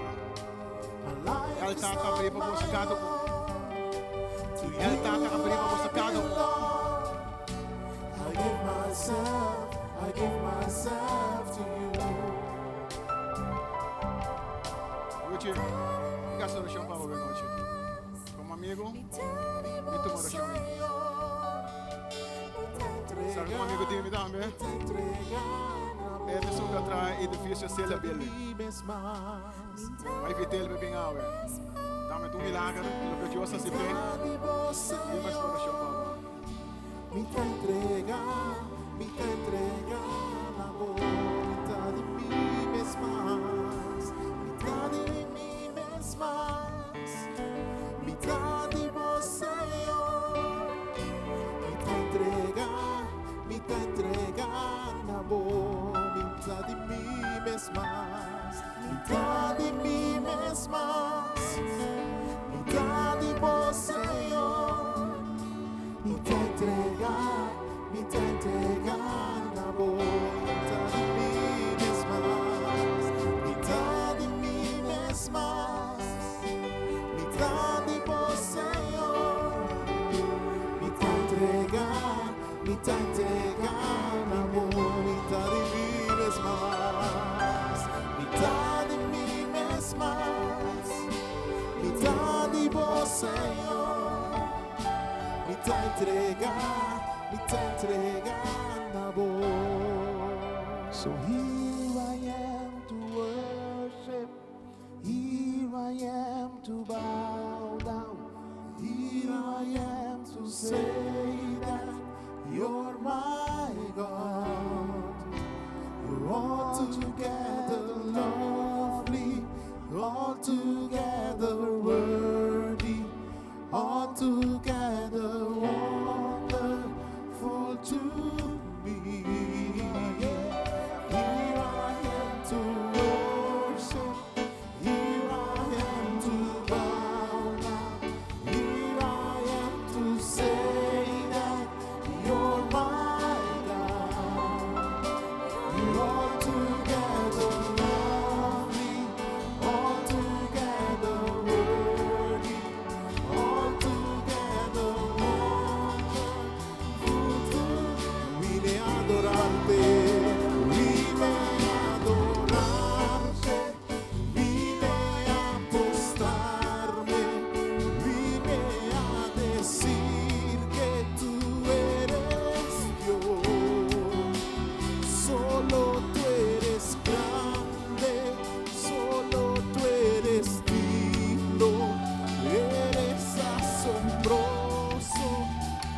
My life El is tata not habrí pa my boso kada un. own. To El you tata habrí pa boso I kada un. belong. I give myself, I give myself to you. Ruchi, ke orashon pa awe nochi. Komo amigu, mi tuma orashon. Sabe un amigu di mi tambe? E persona ku a traha edifisio Sela Building. Bai invit'é pa bin awe. Dame un milager, loke Dios a hasi p'e. Mi bai orashon pa bo. Mi ta entregá, mi ta entregá na bo, mitar di mi mes mas, mitar di mi mes mas, mitar di bo, Señor. Mi ta entregá, mi ta entregá na bo, mitar di mi mes mas, mitar di mi mes mas, mitar di bo, Señor. Mi ta entregá, mi ta entregá na bo, mitar di mi mes mas, mitar di mi mes mas, mitar di bo, Señor. Mi ta entregá, mi ta entregá na bo, mitar di mi mes mas, mitar di mi mes mas, mitar di bo, Señor. Mi ta entregá, mi ta entregá na bo. So here I am to worship, here I am to bow down, here I am to say that you're my God. You're altogether lovely, altogether worthy, altogether wonderful to me. Here I am to worship, here I am to bow down, here I am to say that you're my God. You're altogether lovely, altogether worthy, altogether wonderful to Vine a adorarte, vine a adorarte, vine a postrarme, vine a decir que tú eres Dios. Solo tú eres grande, solo tú eres digno, eres asombroso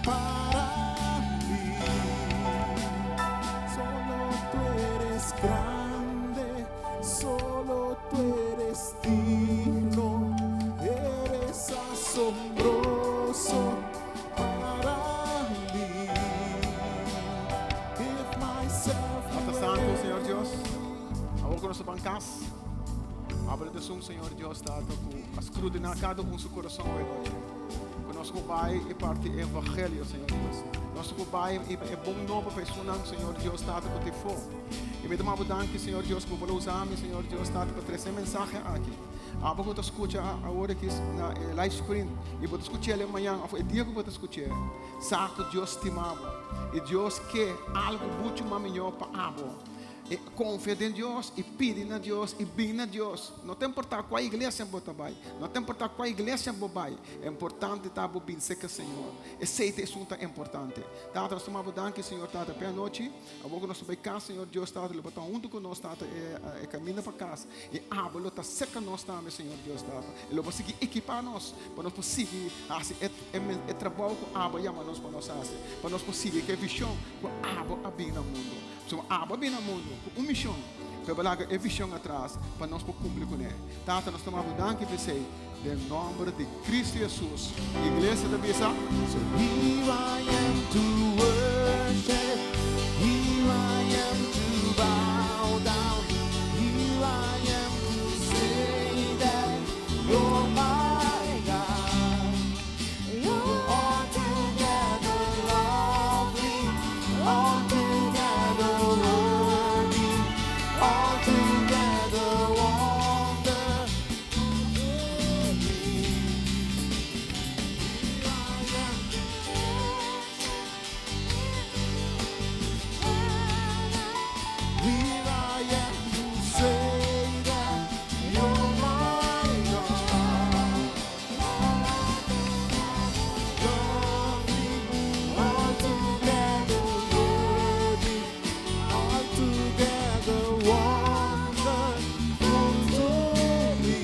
para mí. Solo tú eres grande, solo tú eres digno, eres asombroso para mí. Give myself Tata Santu, Señor Dios. Awor ku nos ta bai kas. Abra di un Señor Dios, Tata, ku a skrutiná kada un su kurason awe nochi. Ku nos ku bai i parti evangelio, Señor Dios. Nos ku bai i e bon nobo pa esunnan, Señor Dios, Tata, ku t'ei afó. I mi ta yama danki, Señor Dios, ku Bo a usa mi, Señor Dios, Tata, pa trese mensahe aki. Abo ku ta skucha awor aki na live screen i bo ta skucha mañan, òf e dia ku bo ta skucha, sa ku Dios stima bo. I Dios ke algu muchu mas mihó pa abo. I konfia den Dios i pidi na Dios i bin na Dios. No ta importá kua iglesia bo ta bai, no ta importá kua iglesia bo bai, e importante ta bo bin serka Señor. Esei ta esun ta importante. Tata, nos ta manda bo danki, Señor Tata, p'e anochi. Awor ku nos ta bai kas, Señor Dios Tata, lo bo ta huntu ku nos, Tata, e kaminda pa kas. I abo lo ta serka nos tambe, Señor Dios Tata. I lo bo sigui ekipá nos pa nos por sigui hasi e e trabou ku abo a yama nos pa nos hasi, pa nos por sigui ku e vishon ku abo a bin na mundu. Pasobra abo a bin na mundu ku un mishon, pero bo laga e vishon atras pa nos por kumpli kuné. Tata, nos ta manda bo danki pa esei den nòmber di Kristu Hesus. Iglesia ta bisa. So here I am to worship, here I am to bow down, here I am to say that you're my God. You're altogether lovely, altogether worthy, altogether wonderful to me. Here I am. Here I am to say that you're my God. Lovely, altogether worthy, altogether wonderful to me.